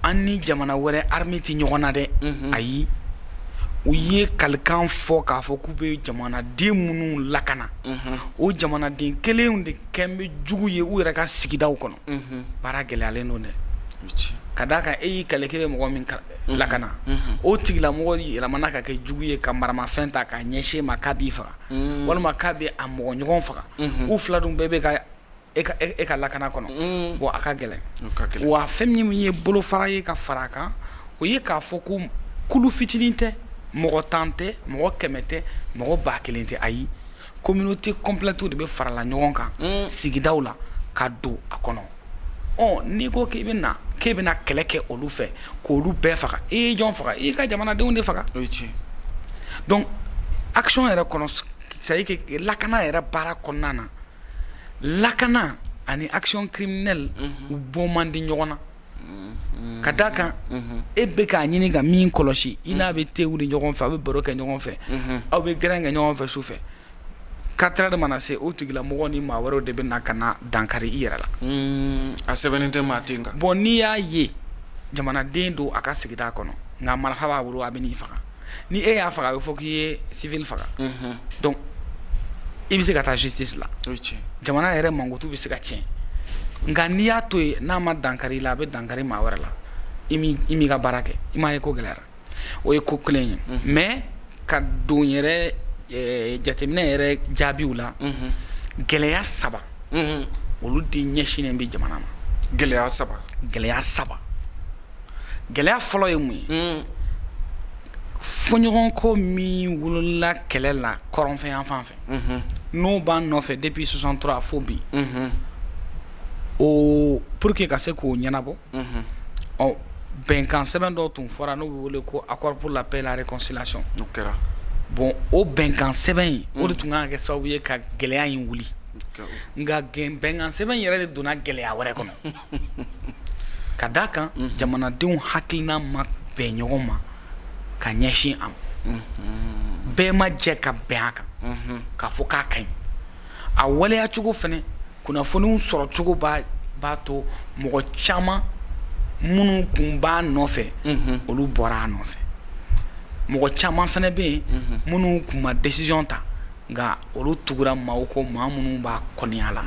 an ni jamana wɛrɛ armée tɛ ɲɔgɔn na dɛ, ayi. U ye kalikan fɔ k'a fɔ k'u bɛ jamanaden minnu lakana, o jamanaden kelenw de kɛn bɛ jugu ye u yɛrɛ ka sigidaw kɔnɔ. Baara gɛlɛyalen don dɛ, ka d'a kan e y'i kali k'e bɛ mɔgɔ min lakana, o tigilamɔgɔ yɛlɛmana ka kɛ jugu ye, ka maramafɛn ta k'a ɲɛsin e ma k'a b'i faga walima k'a bɛ a mɔgɔ ɲɔgɔn faga. U fila dun bɛɛ bɛ ka e ka lakana kɔnɔ. Bon, a ka gɛlɛn. Wa fɛn min ye bolofara ye ka fara a kan, o ye k'a fɔ ko kulu fitinin tɛ, mɔgɔ 10 tɛ, mɔgɔ 100 tɛ, mɔgɔ 1000 tɛ, ayi, communauté complète de bɛ farala ɲɔgɔn kan sigidaw la ka don a kɔnɔ. Ɔ n'i ko k'i bɛ na k'e bɛna kɛlɛ kɛ olu fɛ k'olu bɛɛ faga, e ye jɔn faga? I y'i ka jamanadenw de faga. Donc action yɛrɛ kɔnɔ, c'est à dire que lakana yɛrɛ baara kɔnɔna na, lakana ani action criminelle, u bɔ man di ɲɔgɔn na, ka d'a kan e bɛ k'a ɲini ka min kɔlɔsi, i n'a bɛ te wuli ɲɔgɔn fɛ, aw bɛ baro kɛ ɲɔgɔn fɛ, aw bɛ gɛrɛn kɛ ɲɔgɔn fɛ su fɛ, 4 heures mana se, o tigilamɔgɔ ni maa wɛrɛw de bɛ na ka na dankari i yɛrɛ la. A sɛbɛnnen tɛ maa ten kan. Bon, n'i y'a ye jamanaden don a ka sigida kɔnɔ, nka marifa b'a bolo, a bɛ n'i faga, ni e y'a faga, a bɛ fɔ k'i ye civil faga. Donc i bɛ se ka taa justice la, jamana yɛrɛ mankutu bɛ se ka tiɲɛ. Nka n'i y'a to yen, n'a ma dankari i la, a bɛ dankari maa wɛrɛ la, i m'i ka baara kɛ. I m'a ye ko gɛlɛyara. O ye ko kelen ye. Mais Ka don yɛrɛ jateminɛ yɛrɛ jaabiw la, gɛlɛya saba olu de ɲɛsinnen bɛ jamana ma. Gɛlɛya saba. Gɛlɛya saba. Gɛlɛya fɔlɔ ye mun ye? Fɔɲɔgɔnkɔ min wolola kɛlɛ la kɔrɔnfɛ yan fan fɛ, n'o b'an nɔfɛ depuis 63 fo bi, o pour que ka se k'o ɲɛnabɔ, ɔ bɛnkan sɛbɛn dɔ tun fɔra n'o bɛ wele ko accord pour la paix et la réconciliation. O kɛra. Bon, o bɛnkan sɛbɛn in, o de tun kan ka kɛ sababu ye ka gɛlɛya in wuli, nka bɛnkan sɛbɛn in yɛrɛ de donna gɛlɛya wɛrɛ kɔnɔ, ka d'a kan jamanadenw hakilina ma bɛn ɲɔgɔn ma ka ɲɛsin a ma. Bɛɛ ma jɛ ka bɛn a kan k'a fɔ k'a ka ɲi. A waleya cogo fana, kunnafoniw sɔrɔ cogo b'a to mɔgɔ caman minnu kun b'a nɔfɛ, olu bɔra a nɔfɛ. Mɔgɔ caman fana bɛ yen minnu kun ma décision ta, nka olu tugura maaw kɔ, maa minnu b'a kɔniya la.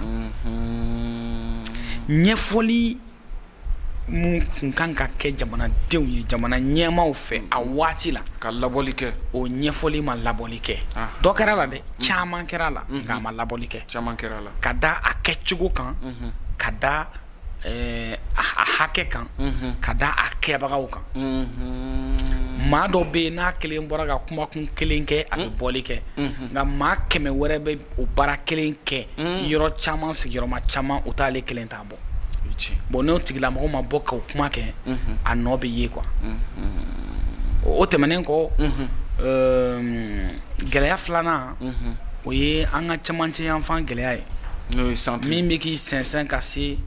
Ɲɛfɔli mun kun kan ka kɛ jamanadenw ye jamana ɲɛmaaw fɛ a waati la, ka labɔli kɛ, o ɲɛfɔli ma labɔli kɛ. Dɔ kɛra la dɛ, caman kɛra la, nka a ma labɔli kɛ. Caman kɛra la. Ka da a kɛcogo kan, ka da a hakɛ kan, ka da a kɛbagaw kan. Maa dɔ bɛ yen, n'a kelen bɔra ka kumakun kelen kɛ, a bɛ bɔli kɛ, nka maa 100 wɛrɛ bɛ o baara kelen kɛ yɔrɔ caman, sigiyɔrɔma caman, o t'ale kelen ta bɔ. Bon, n'o tigilamɔgɔ ma bɔ k'o kuma kɛ, a nɔ bɛ ye quoi. O tɛmɛnen kɔ, gɛlɛya filanan, o ye an ka cɛmancɛ yanfan gɛlɛya ye, n'o ye centre, min bɛ k'i sɛnsɛn ka se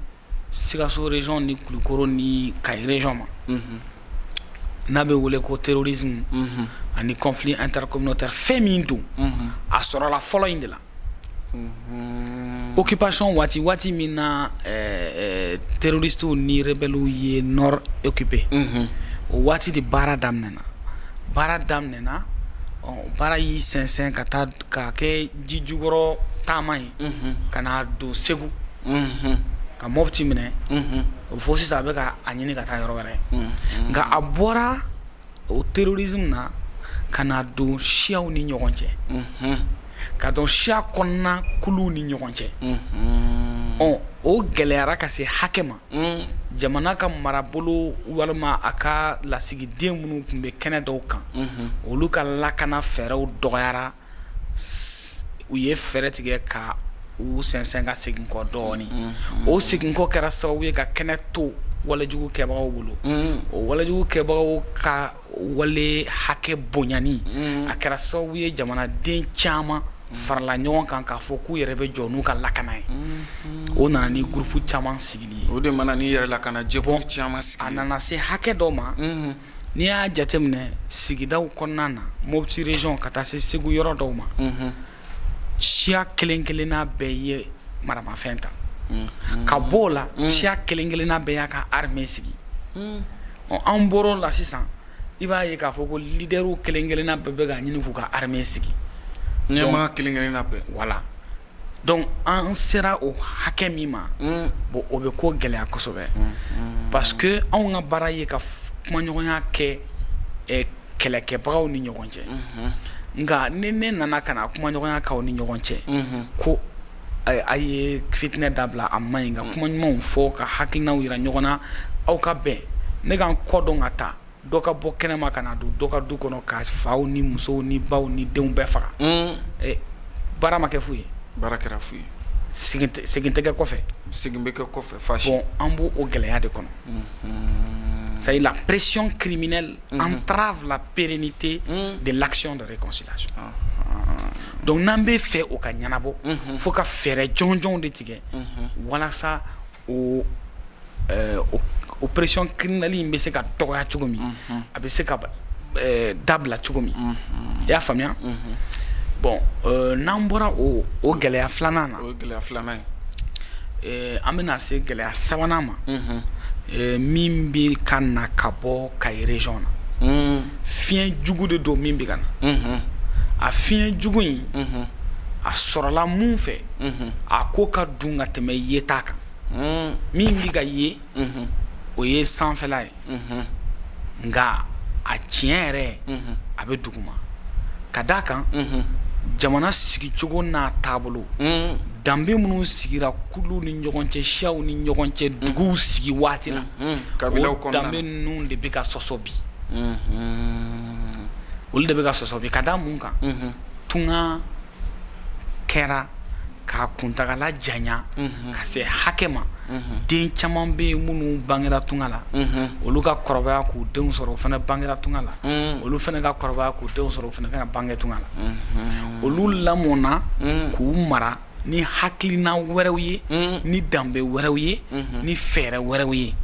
Sikaso région ni Kulukoro ni Kayi région ma, n'a bɛ wele ko terrorisme ani conflit intercommunautaire. Fɛn min don, a sɔrɔla fɔlɔ in de la, occupation waati, waati min na terroristes ni rebelles ye nord occupé, o waati de baara daminɛna. Baara daminɛna, baara y'i sɛnsɛn ka taa ka kɛ ji jukɔrɔ taama ye ka na don Segu, ka Mopti minɛ, o fo sisan a bɛ ka a ɲini ka taa yɔrɔ wɛrɛ. Nka a bɔra o terrorisme na ka na don siyaw ni ɲɔgɔn cɛ, ka don siya kɔnɔna kuluw ni ɲɔgɔn cɛ. Ɔ o gɛlɛyara ka se hakɛ ma, jamana ka marabolo walima a ka lasigiden minnu tun bɛ kɛnɛ dɔw kan, olu ka lakana fɛɛrɛw dɔgɔyara. U ye fɛɛrɛ tigɛ ka u sɛnsɛn ka segin kɔ dɔɔnin. O segin kɔ kɛra sababu ye ka kɛnɛ to walejugu kɛbagaw bolo. O walejugu kɛbagaw ka wale hakɛ bonyani, a kɛra sababu ye jamanaden caman farala ɲɔgɔn kan k'a fɔ k'u yɛrɛ bɛ jɔ n'u ka lakana ye. O nana ni groupe caman sigili ye. O de mana ni yɛrɛ lakana jɛkulu caman sigi. A nana se hakɛ dɔ ma, n'i y'a jateminɛ sigidaw kɔnɔna na, Mopti région ka taa se Segu yɔrɔ dɔw ma, siya kelen kelenna bɛɛ ye maramafɛn ta. Ka bɔ o la, siya kelen kelenna bɛɛ y'a ka armée sigi. Ɔ an bɔr'o la sisan, i b'a ye k'a fɔ ko leaderw kelen kelenna bɛɛ bɛ k'a ɲini k'u ka armée sigi. Ɲɛmaa kelen kelenna bɛɛ. Voilà, donc an sera o hakɛ min ma, bon, o bɛ ko gɛlɛya kosɛbɛ, parce que anw ka baara ye ka kumaɲɔgɔnya kɛ kɛlɛkɛbagaw ni ɲɔgɔn cɛ. Nka ni ne nana ka na kumaɲɔgɔnya k'aw ni ɲɔgɔn cɛ ko a ye fitinɛ dabila, a man ɲi, ka kuma ɲumanw fɔ, ka hakilinaw yira ɲɔgɔn na, aw ka bɛn, ne ka n kɔ dɔn ka taa dɔ ka bɔ kɛnɛma ka na don dɔ ka du kɔnɔ ka faw ni musow ni baw ni denw bɛɛ faga, baara ma kɛ fu ye. Baara kɛra fu ye. Segin tɛ kɛ kɔfɛ. Segin bɛ kɛ kɔfɛ fa. Bon, an b'o o gɛlɛya de kɔnɔ. C'est la pression criminelle entrave la pérennité de l'action de réconciliation. Donc n'an bɛ fɛ o ka ɲɛnabɔ, fo ka fɛɛrɛ jɔnjɔnw de tigɛ walasa o pression criminelle in bɛ se ka dɔgɔya cogo min, a bɛ se ka dabila cogo min. I y'a faamuya? Bon, n'an bɔra o gɛlɛya filanan na, o ye gɛlɛya filanan ye, an bɛna se gɛlɛya sabanan ma, min bɛ ka na ka bɔ Kayi région na. Fiɲɛ jugu de don min bɛ ka na. A fiɲɛ jugu in, a sɔrɔla mun fɛ? A ko ka dun ka tɛmɛ yeta kan. Min bɛ ka ye, o ye sanfɛla ye, nka a tiɲɛ yɛrɛ, a bɛ duguma. Ka d'a kan jamana sigicogo n'a taabolo, danbe minnu sigira kuluw ni ɲɔgɔn cɛ, siyaw ni ɲɔgɔn cɛ, duguw sigi waati la, kabilaw o danbe ninnu de bɛ ka sɔsɔ bi. Olu de bɛ ka sɔsɔ bi ka da mun kan? Tunga kɛra k'a kuntagala janya ka se hakɛ ma. Den caman bɛ yen minnu bangera tunga la, olu ka kɔrɔbaya k'u denw sɔrɔ, o fana bangera tunga la, olu fana ka kɔrɔbaya k'u denw sɔrɔ, o fana ka bange tunga la. Olu lamɔna k'u mara ni hakilina wɛrɛw ye, ni danbe wɛrɛw ye, ni fɛɛrɛ wɛrɛw ye.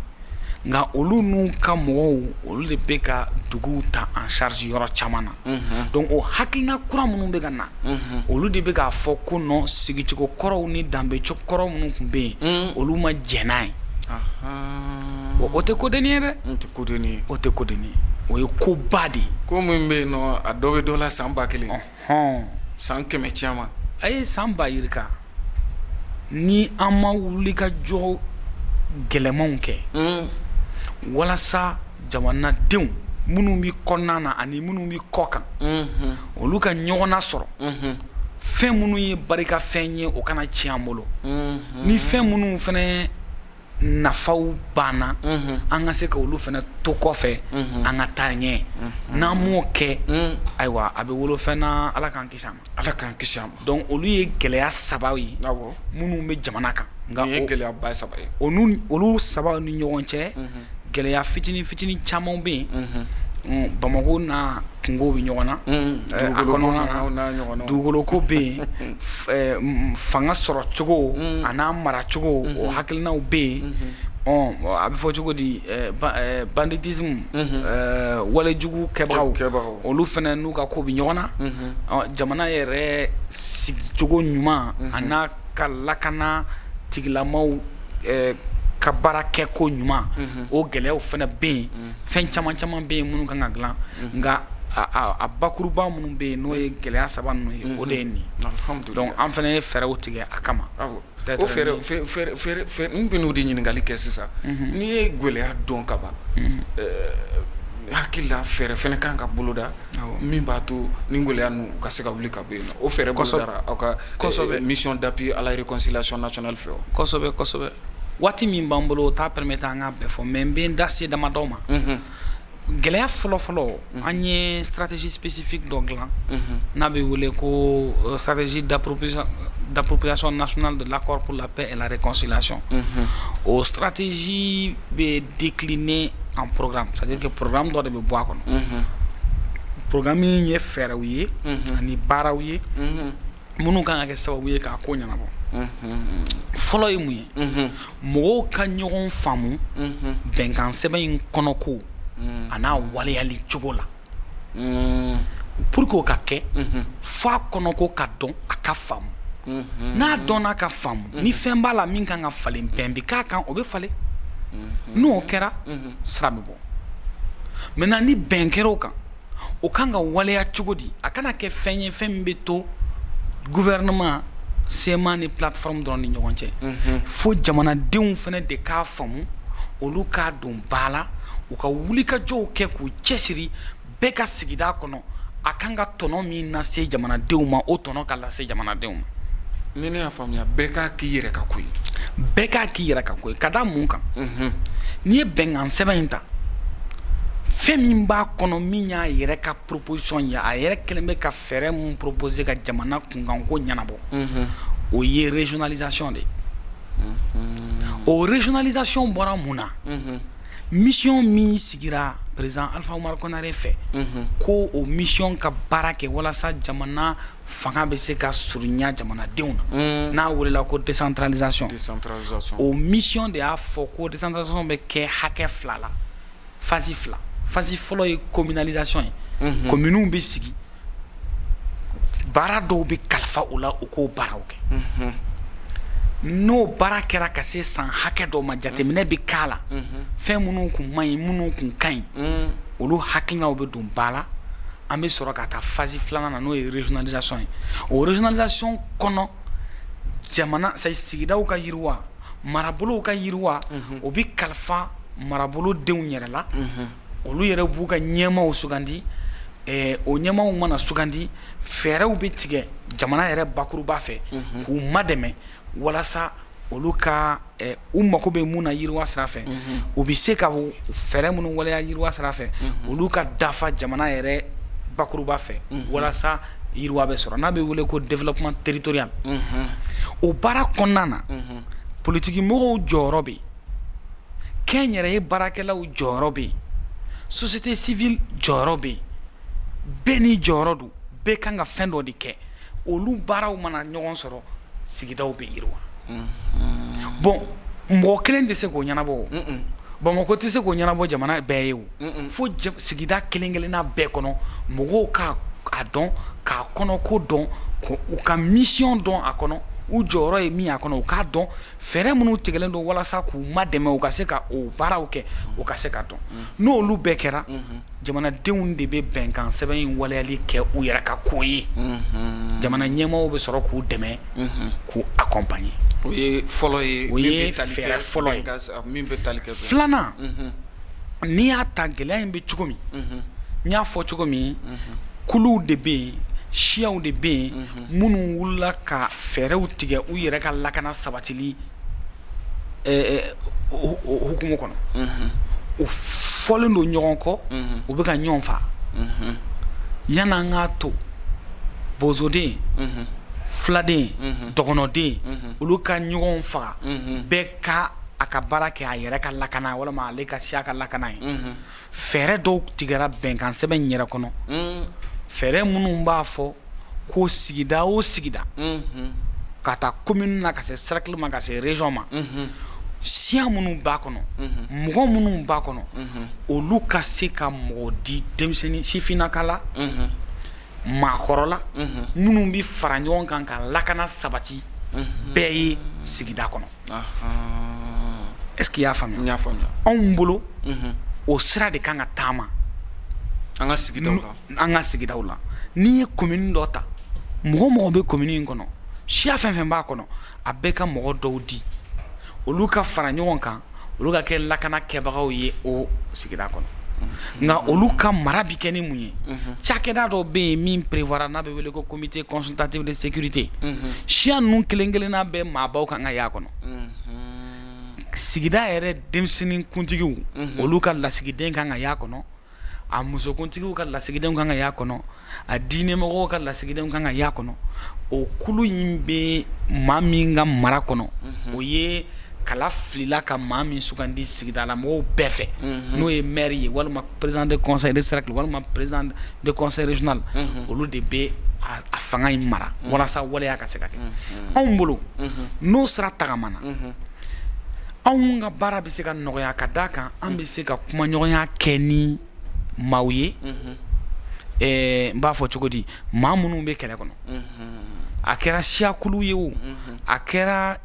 Nka olu n'u ka mɔgɔw, olu de bɛ ka duguw ta en charge yɔrɔ caman na. Donc o hakilina kura minnu bɛ ka na, olu de bɛ k'a fɔ ko non, sigicogo kɔrɔw ni danbe kɔrɔ minnu tun bɛ yen, olu ma jɛn n'a ye. O tɛ kodennin ye dɛ, o tɛ kodennin ye, o ye koba de ye. Ko min bɛ yen nɔ, a dɔ bɛ dɔ la san 1000, san 100 caman. A ye san ba yirika. Ni an ma wuli ka jɔ gɛlɛmanw kɛ walasa jamanadenw minnu bɛ kɔnɔna na ani minnu bɛ kɔ kan, olu ka ɲɔgɔn nasɔrɔ, fɛn minnu ye barikafɛn ye, o kana tiɲɛ an bolo, ni fɛn minnu fana nafaw banna, an ka se ka olu fana to kɔfɛ, an ka taa ɲɛ. N'an m'o kɛ, ayiwa, a bɛ wolo fɛn na. Ala k'an kisi a ma. Ala k'an kisi a ma. Donc olu ye gɛlɛya saba ye minnu bɛ jamana kan. Nka ye gɛlɛyaba saba ye. Olu saba ni ɲɔgɔn cɛ, gɛlɛya fitinin fitinin caman bɛ yen. Bamakɔ n'a kungo bɛ ɲɔgɔn na, a kɔnɔna dugukolo ko bɛ yen, fanga sɔrɔ cogo a n'a maracogo, o hakilinaw bɛ yen. A bɛ fɔ cogo di, banditisme, walejugu kɛbagaw, olu fana n'u ka ko bɛ ɲɔgɔn na. Jamana yɛrɛ sigicogo ɲuman a n'a ka lakana tigilamaw ka baara kɛ ko ɲuman, o gɛlɛyaw fana bɛ yen. Fɛn caman caman bɛ yen minnu kan ka dilan, nka a bakuruba minnu bɛ yen, n'o ye gɛlɛya saba ninnu ye, o de ye nin. Donc an fana ye fɛɛrɛw tigɛ a kama. O fɛɛrɛ, n bɛn'o de ɲininkali kɛ sisan. N'i ye gɛlɛya dɔn ka ban, hakili la fɛɛrɛ fana kan ka boloda min b'a to ni gɛlɛya ninnu ka se ka wuli ka bɔ yen. O fɛɛrɛ bolodara aw ka mission d'appui à la réconciliation nationale fɛ wa? Kosɛbɛ, kosɛbɛ. Waati min b'an bolo, o t'a permettre an k'a bɛɛ fɔ, mais n bɛ n da se damadɔ ma. Gɛlɛya fɔlɔ-fɔlɔ, an ye stratégie spécifique dɔ dilan n'a bɛ wele ko stratégie d'appropriation nationale de l'accord pour la paix et la réconciliation. O stratégie bɛ décliner en programme, c'est à dire que programme dɔ de bɛ bɔ a kɔnɔ. Programme in ye fɛɛrɛw ye ani baaraw ye minnu kan ka kɛ sababu ye k'a ko ɲɛnabɔ. Fɔlɔ ye mun ye? Mɔgɔw ka ɲɔgɔn faamu bɛnkan sɛbɛn in kɔnɔko a n'a waleyali cogo la. Pour que o ka kɛ, f'a kɔnɔko ka dɔn, a ka faamu. N'a dɔnna ka faamu, ni fɛn b'a la min kan ka falen, bɛn bɛ k'a kan, o bɛ falen. N'o kɛra, sira bɛ bɔ. Maintenant, ni bɛn kɛra o kan, o kan ka waleya cogo di? A kana kɛ fɛn ye, fɛn min bɛ to gouvernement, CMA ni plateforme dɔrɔn ni ɲɔgɔn cɛ. Fo jamanadenw fana de k'a faamu, olu k'a don ba la, u ka wulikajɔw kɛ k'u cɛsiri bɛɛ ka sigida kɔnɔ. A kan ka tɔnɔ min lase jamanadenw ma, o tɔnɔ ka lase jamanadenw ma. Ni ne y'a faamuya, bɛɛ k'a k'i yɛrɛ ka ko ye. Bɛɛ k'a k'i yɛrɛ ka ko ye. Ka da mun kan? N'i ye bɛnkan sɛbɛn in ta, fɛn min b'a kɔnɔ, min y'a yɛrɛ ka proposition ye, a yɛrɛ kɛlen bɛ ka fɛɛrɛ mun proposer ka jamana kunkanko ɲɛnabɔ, o ye régionalisation de ye. O régionalisation bɔra mun na? Mission min sigira président Alpha Oumar Konaré fɛ, ko o mission ka baara kɛ walasa jamana fanga bɛ se ka surunya jamanadenw na, n'a welela ko décentralisation. O mission de y'a fɔ ko décentralisation bɛ kɛ hakɛ fila la, phase fila. Phase fɔlɔ ye communalisation ye. Communes bɛ sigi, baara dɔw bɛ kalifa u la, u k'o baaraw kɛ. N'o baara kɛra ka se san hakɛ dɔ ma, jateminɛ bɛ k'a la, fɛn minnu kun man ɲi, minnu kun ka ɲi, olu hakilinaw bɛ don ba la. An bɛ sɔrɔ ka taa phase filanan na, n'o ye régionalisation ye. O régionalisation kɔnɔ, jamana sigidaw ka yiriwa, marabolow ka yiriwa, o bɛ kalifa marabolo denw yɛrɛ la. Olu yɛrɛ b'u ka ɲɛmaaw sugandi. O ɲɛmaaw mana sugandi, fɛɛrɛw bɛ tigɛ jamana yɛrɛ bakuruba fɛ k'u madɛmɛ walasa olu ka u mako bɛ mun na yiriwa sira fɛ, u bɛ se ka fɛɛrɛ minnu waleya yiriwa sira fɛ, olu ka dafa jamana yɛrɛ bakuruba fɛ walasa yiriwa bɛ sɔrɔ, n'a bɛ wele ko développement territorial. O baara kɔnɔna na, politiki mɔgɔw jɔyɔrɔ bɛ yen, kɛnyɛrɛye baarakɛlaw jɔyɔrɔ bɛ yen, société civile jɔyɔrɔ bɛ yen. Bɛɛ n'i jɔyɔrɔ don, bɛɛ kan ka fɛn dɔ de kɛ. Olu baaraw mana ɲɔgɔn sɔrɔ, sigidaw bɛ yiriwa. Bon, mɔgɔ kelen tɛ se k'o ɲɛnabɔ o, Bamakɔ tɛ se k'o ɲɛnabɔ jamana bɛɛ ye o, fo sigida kelen kelenna bɛɛ kɔnɔ, mɔgɔw ka a dɔn, k'a kɔnɔko dɔn, u ka mission dɔn a kɔnɔ, u jɔyɔrɔ ye min a kɔnɔ, u k'a dɔn, fɛɛrɛ minnu tigɛlen don walasa k'u madɛmɛ u ka se ka o baaraw kɛ, o ka se ka dɔn. N'olu bɛɛ kɛra, jamanadenw de bɛ bɛnkan sɛbɛn in waleyali kɛ u yɛrɛ ka ko ye. Jamana ɲɛmaaw bɛ sɔrɔ k'u dɛmɛ, k'u accompagner. O ye fɔlɔ ye. O ye fɛɛrɛ fɔlɔ ye. Min bɛ tali kɛ. Filanan, n'i y'a ta, gɛlɛya in bɛ cogo min, n y'a fɔ cogo min, kuluw de bɛ yen, siyaw de bɛ yen minnu wulila ka fɛɛrɛw tigɛ u yɛrɛ ka lakana sabatili hukumu kɔnɔ. U fɔlen don ɲɔgɔn kɔ, u bɛ ka ɲɔgɔn faa. Yan'an k'a to bozoden, filaden, dɔgɔnɔden, olu ka ɲɔgɔn faga, bɛɛ ka a ka baara kɛ a yɛrɛ ka lakana walima ale ka siya ka lakana ye, fɛɛrɛ dɔw tigɛra bɛnkan sɛbɛn in yɛrɛ kɔnɔ, fɛɛrɛ minnu b'a fɔ ko sigida o sigida, ka taa commune na, ka se cercle ma, ka se région ma, siya minnu b'a kɔnɔ, mɔgɔ minnu b'a kɔnɔ, olu ka se ka mɔgɔ di, denmisɛnnin sifinnaka la, maakɔrɔla, minnu bɛ fara ɲɔgɔn kan ka lakana sabati bɛɛ ye sigida kɔnɔ. Est ce que i y'a faamuya? N y'a faamuya. Anw bolo, o sira de kan ka taama an ka sigidaw la. An ka sigidaw la, n'i ye commune dɔ ta, mɔgɔ o mɔgɔ bɛ commune in kɔnɔ, siya fɛn fɛn b'a kɔnɔ, a bɛɛ ka mɔgɔ dɔw di, olu ka fara ɲɔgɔn kan, olu ka kɛ lakana kɛbagaw ye o sigida kɔnɔ. Nka olu ka mara bi kɛ ni mun ye? Cakɛda dɔ bɛ yen min prévoira, n'a bɛ wele ko comité consultatif de sécurité. Siya ninnu kelen kelenna bɛɛ maabaw kan ka y'a kɔnɔ, sigida yɛrɛ denmisɛnnin kuntigiw, olu ka lasigiden kan ka y'a kɔnɔ, a musokuntigiw ka lasigidenw kan ka y'a kɔnɔ, a diinɛmɔgɔw ka lasigidenw kan ka y'a kɔnɔ. O kulu in bɛ maa min ka mara kɔnɔ, o ye kala filila ka maa min sugandi sigidala mɔgɔw bɛɛ fɛ, n'o ye maire ye walima président de conseil de cercle walima président de conseil régional, olu de bɛ a fanga in mara walasa waleya ka se ka kɛ. Anw bolo, n'o sira tagamana, anw ka baara bɛ se ka nɔgɔya, ka d'a kan an bɛ se ka kumaɲɔgɔnya kɛ ni maaw ye, n b'a fɔ cogo di, maa minnu bɛ kɛlɛ kɔnɔ, a kɛra siyakulu ye o, a kɛra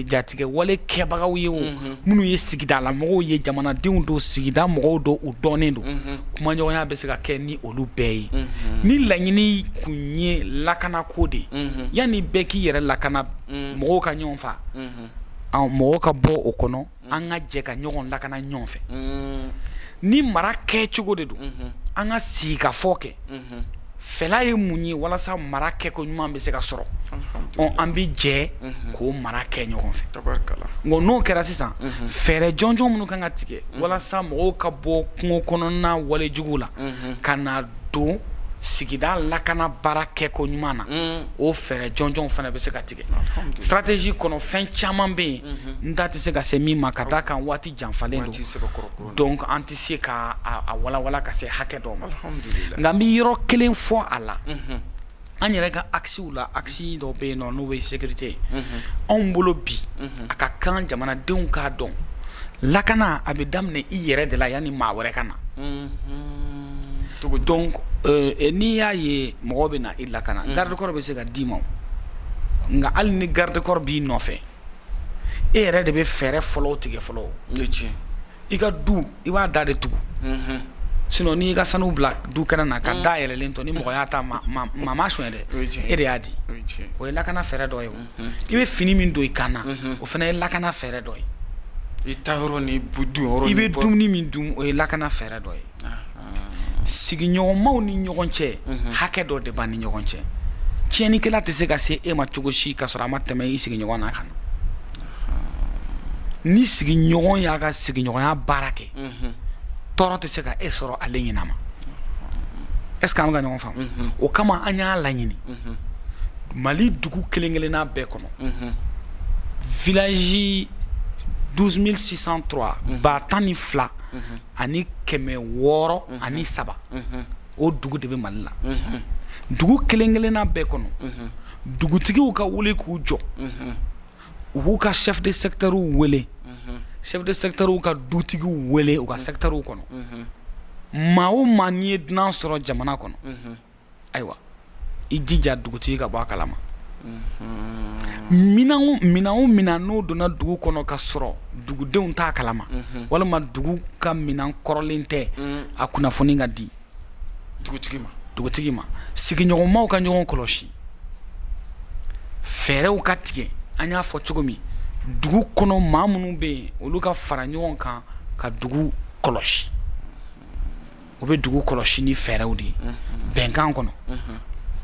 jatigɛ wale kɛbagaw ye o, minnu ye sigidala mɔgɔw ye, jamanadenw don, sigida mɔgɔw don, u dɔnnen don, kumaɲɔgɔnya bɛ se ka kɛ ni olu bɛɛ ye. Ni laɲini kun ye lakanako de ye, yanni bɛɛ k'i yɛrɛ lakana, mɔgɔw ka ɲɔgɔn faa, mɔgɔw ka bɔ o kɔnɔ, an ka jɛ ka ɲɔgɔn lakana ɲɔgɔn fɛ. Ni mara kɛcogo de don, an ka sigikafɔ kɛ, fɛla ye mun ye walasa mara kɛko ɲuman bɛ se ka sɔrɔ, an bɛ jɛ k'o mara kɛ ɲɔgɔn fɛ. Nka n'o kɛra sisan, fɛɛrɛ jɔnjɔn minnu kan ka tigɛ walasa mɔgɔw ka bɔ kungo kɔnɔna walejugu la ka na don sigida lakana baara kɛko ɲuman na, o fɛɛrɛ jɔnjɔnw fana bɛ se ka tigɛ stratégie kɔnɔ. Fɛn caman bɛ yen, n da tɛ se ka se min ma, ka d'a kan waati janfalen don, donc an tɛ se ka a walawala ka se hakɛ dɔ ma. Nka n bɛ yɔrɔ kelen fɔ a la, an yɛrɛ ka axew la, axe dɔ bɛ yen nɔ, n'o bɛ sécurité ye. Anw bolo bi, a ka kan jamanadenw k'a dɔn, lakana a bɛ daminɛ i yɛrɛ de la yanni maa wɛrɛ ka na. Donc n'i y'a ye mɔgɔ bɛ na i lakana, garde corps bɛ se ka d'i ma, nka hali ni garde corps b'i nɔfɛ, e yɛrɛ de bɛ fɛɛrɛ fɔlɔw tigɛ fɔlɔ. I ka du, i b'a da de tugu, sinon n'i ka sanu bila du kɛnɛ na ka da yɛlɛlen to, ni mɔgɔ y'a ta, maa m'a sonya dɛ, e de y'a di. O ye lakana fɛɛrɛ dɔ ye. O i bɛ fini min don i kan na, o fana ye lakana fɛɛrɛ dɔ ye. I ta yɔrɔ ni du yɔrɔ. I bɛ dumuni min dun, o ye lakana fɛɛrɛ dɔ ye. Sigiɲɔgɔnmaw ni ɲɔgɔn cɛ, hakɛ dɔ de b'an ni ɲɔgɔn cɛ. Tiɲɛnikɛla tɛ se ka se e ma cogo si ka sɔrɔ a ma tɛmɛ i sigiɲɔgɔn na ka na. Ni sigiɲɔgɔn y'a ka sigiɲɔgɔnya baara kɛ, tɔɔrɔ tɛ se ka e sɔrɔ ale ɲinama. Est-ce que an bɛ ka ɲɔgɔn faamu? O kama an y'a laɲini Mali dugu kelen kelenna bɛɛ kɔnɔ, village 12603, 12603, o dugu de bɛ Mali la. Dugu kelen kelenna bɛɛ kɔnɔ, dugutigiw ka wuli k'u jɔ, u b'u ka chef de secteur wele, chef de secteur ka dutigiw wele u ka secteur kɔnɔ. Maa o maa n'i ye dunan sɔrɔ jamana kɔnɔ, ayiwa, i jija dugutigi ka bɔ a kalama. Minɛn o minɛn n'o donna dugu kɔnɔ ka sɔrɔ dugudenw t'a kalama, walima dugu ka minɛn kɔrɔlen tɛ, a kunnafoni ka di dugutigi ma. Dugutigi ma. Sigiɲɔgɔnmaw ka ɲɔgɔn kɔlɔsi, fɛɛrɛw ka tigɛ. An y'a fɔ cogo min, dugu kɔnɔ maa minnu bɛ yen, olu ka fara ɲɔgɔn kan ka dugu kɔlɔsi. U bɛ dugu kɔlɔsi ni fɛɛrɛw de ye bɛnkan kɔnɔ.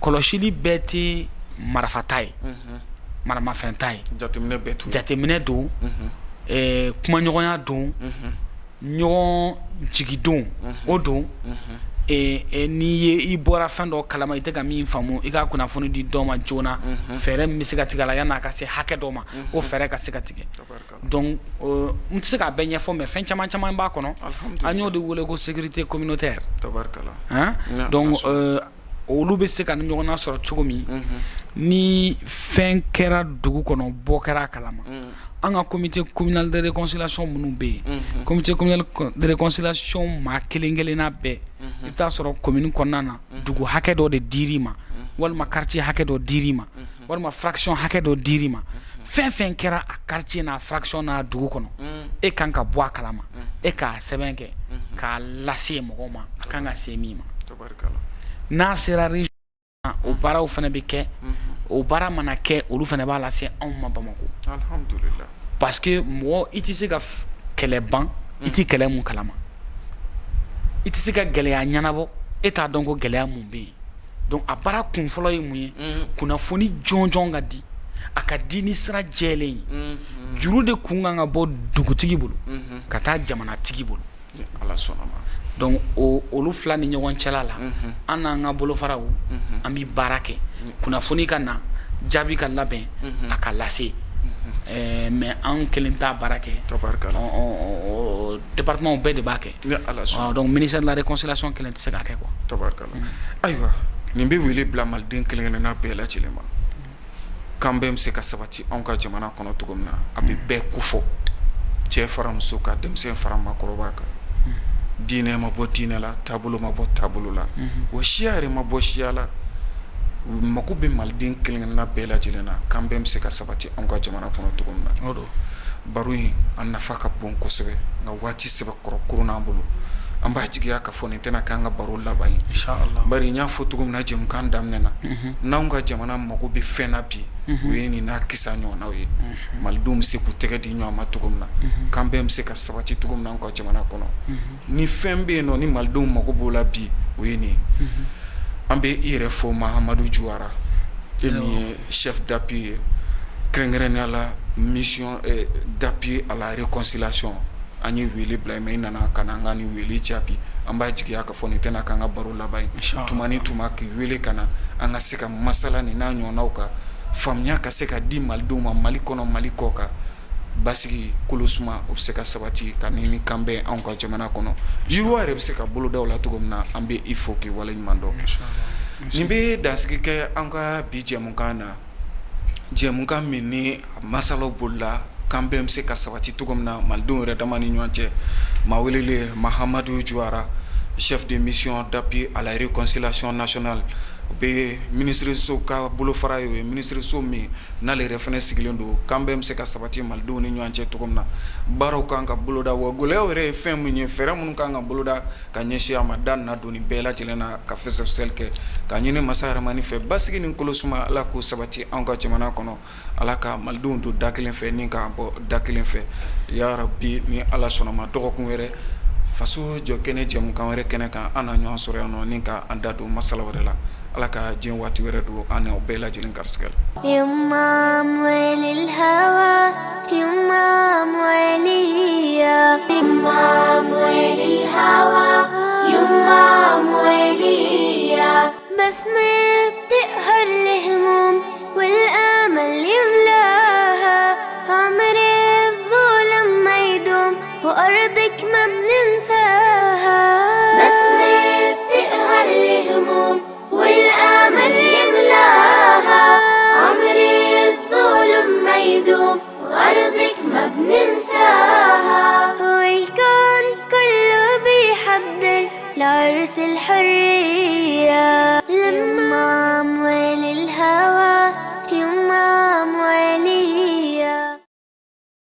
Kɔlɔsili bɛɛ tɛ marifata ye, maramafɛn ta ye. Jateminɛ don, kumaɲɔgɔnya don, ɲɔgɔn jigidon o don. N'i ye i bɔra fɛn dɔ kalama, i tɛ ka min faamu, i ka kunnafoni di dɔ ma joona, fɛɛrɛ min bɛ se ka tigɛ a la yan'a ka se hakɛ dɔ ma, o fɛɛrɛ ka se ka tigɛ. Donc n tɛ se k'a bɛɛ ɲɛfɔ, mais fɛn caman caman b'a kɔnɔ. An y'o de wele ko sécurité communautaire. Donc olu bɛ se ka ni ɲɔgɔn sɔrɔ cogo min, ni fɛn kɛra dugu kɔnɔ, bɔ kɛra a kalama. An ka comité communal de réconciliation minnu bɛ yen, comité communal de réconciliation maa kelen kelenna bɛɛ, i bɛ taa sɔrɔ commune kɔnɔna na, dugu hakɛ dɔ de dir'i ma, walima quartier hakɛ dɔ dir'i ma, walima fraction hakɛ dɔ dir'i ma. Fɛn fɛn kɛra a quartier n'a fraction n'a dugu kɔnɔ, e kan ka bɔ a kalama, e k'a sɛbɛn kɛ k'a lase mɔgɔw ma, a kan ka se min ma. N'a sera région, o baaraw fana bɛ kɛ. O baara mana kɛ, olu fana b'a lase anw ma Bamakɔ, parce que mɔgɔ i tɛ se ka kɛlɛ ban i tɛ kɛlɛ mun kalama. I tɛ se ka gɛlɛya ɲɛnabɔ, e t'a dɔn ko gɛlɛya mun bɛ yen. Donc a baara kun fɔlɔ ye mun ye? Kunnafoni jɔnjɔn ka di, a ka di ni sira jɛlen ye. Juru de kun kan ka bɔ dugutigi bolo ka taa jamanatigi bolo. Ala sɔnna ma. Donc o olu fila ni ɲɔgɔn cɛla la, an n'an ka bolofaraw, an bɛ baara kɛ kunnafoni ka na, jaabi ka labɛn, a ka lase. Mais an kelen t'a baara kɛ, département bɛɛ de b'a kɛ. Donc ministère de la réconciliation kelen tɛ se k'a kɛ quoi. Ayiwa, nin bɛ wele bila maliden kelen kelenna bɛɛ lajɛlen ma. K'an bɛɛ bɛ se ka sabati anw ka jamana kɔnɔ cogo min na, a bɛ bɛɛ kofɔ, cɛ fara muso kan, denmisɛn fara maakɔrɔba kan. Diinɛ ma bɔ diinɛ la, taabolo ma bɔ taabolo la, wa siya yɛrɛ ma bɔ siya la. Mako bɛ maliden kelen kelenna bɛɛ lajɛlen na, k'an bɛɛ bɛ se ka sabati anw ka jamana kɔnɔ cogo min na. Baro in a nafa ka bon kosɛbɛ, nka waati sɛbɛkɔrɔ kurun n'an bolo. An b'a jigiya ka fɔ nin tɛna k'an ka baro laban ye, bari n y'a fɔ cogo min na jɛmukan daminɛ na, n'anw ka jamana mako bɛ fɛn na bi, o ye nin n'a kisa ɲɔgɔnnaw ye. Malidenw bɛ se k'u tɛgɛ di ɲɔgɔn ma cogo min na, k'an bɛɛ bɛ se ka sabati cogo min na an ka jamana kɔnɔ. Ni fɛn bɛ yen nɔ ni malidenw mako b'o la bi, o ye nin ye. An bɛ i yɛrɛ fo, Mahamadu Juwara, e min ye chef d'appui ye, kɛrɛnkɛrɛnnenya la mission d'appui à la réconciliation. An ye wele bila i ma, i nana ka na an ka nin wele jaabi. An b'a jigiya ka fɔ nin tɛna k'an ka baro laban ye. Tuma ni tuma k'i wele ka na, an ka se ka masala nin n'a ɲɔgɔnnaw kan, faamuya ka se ka di malidenw ma Mali kɔnɔ, Mali kɔ kan. Basigi, kolosuma, o bɛ se ka sabati ka ni kanbɛn anw ka jamana kɔnɔ, yiriwa yɛrɛ bɛ se ka boloda o la cogo min na. An bɛ i fo k'i waleɲuman dɔn. Nin bɛ dansigi kɛ an ka bi jɛmukan na, jɛmukan min ni masalaw bolila k'an bɛn bɛ se ka sabati cogo min na malidenw yɛrɛ dama ni ɲɔgɔn cɛ. Maa welelen Mahamadu Juwara, chef de mission d'appui à la réconciliation nationale, o bɛ minisiriso ka bolofara ye. O ye minisiriso min n'ale yɛrɛ fana sigilen don k'an bɛn bɛ se ka sabati malidenw ni ɲɔgɔn cɛ cogo min na, baaraw kan ka boloda, wa gɛlɛyaw yɛrɛ ye fɛn min ye, fɛɛrɛ minnu kan ka boloda ka ɲɛsin a ma. Da nana don nin bɛɛ lajɛlen na ka fɛsɛfɛsɛli kɛ ka ɲini masa Rahamani fɛ, basigi ni kolosuma, Ala k'o sabati anw ka jamana kɔnɔ. Ala ka malidenw don da kelen fɛ ni k'an bɔ da kelen fɛ, ya rabi. Ni Ala sɔnna ma, dɔgɔkun wɛrɛ Faso jɔ kɛnɛ jɛmukan wɛrɛ kɛnɛ kan, an na ɲɔgɔn sɔrɔ yan nɔ ni ka an da don masala wɛrɛ la. Ala ka diɲɛ waati wɛrɛ don an n'aw bɛɛ lajɛlen garisɛgɛ la. يما أموال الهوى، يما أمواليا، يما أموال الهوى، يما أمواليا. بسمة بتقهر الهموم والآمل يملاها، عمر الظلم ما يدوم وأرضك ما بننساها. بسمة بتقهر الهموم والآمل يملاها، عمر الظلم ما يدوم وأرضك ما بننساها. والكون كله بيحضر لعرس الحرية لما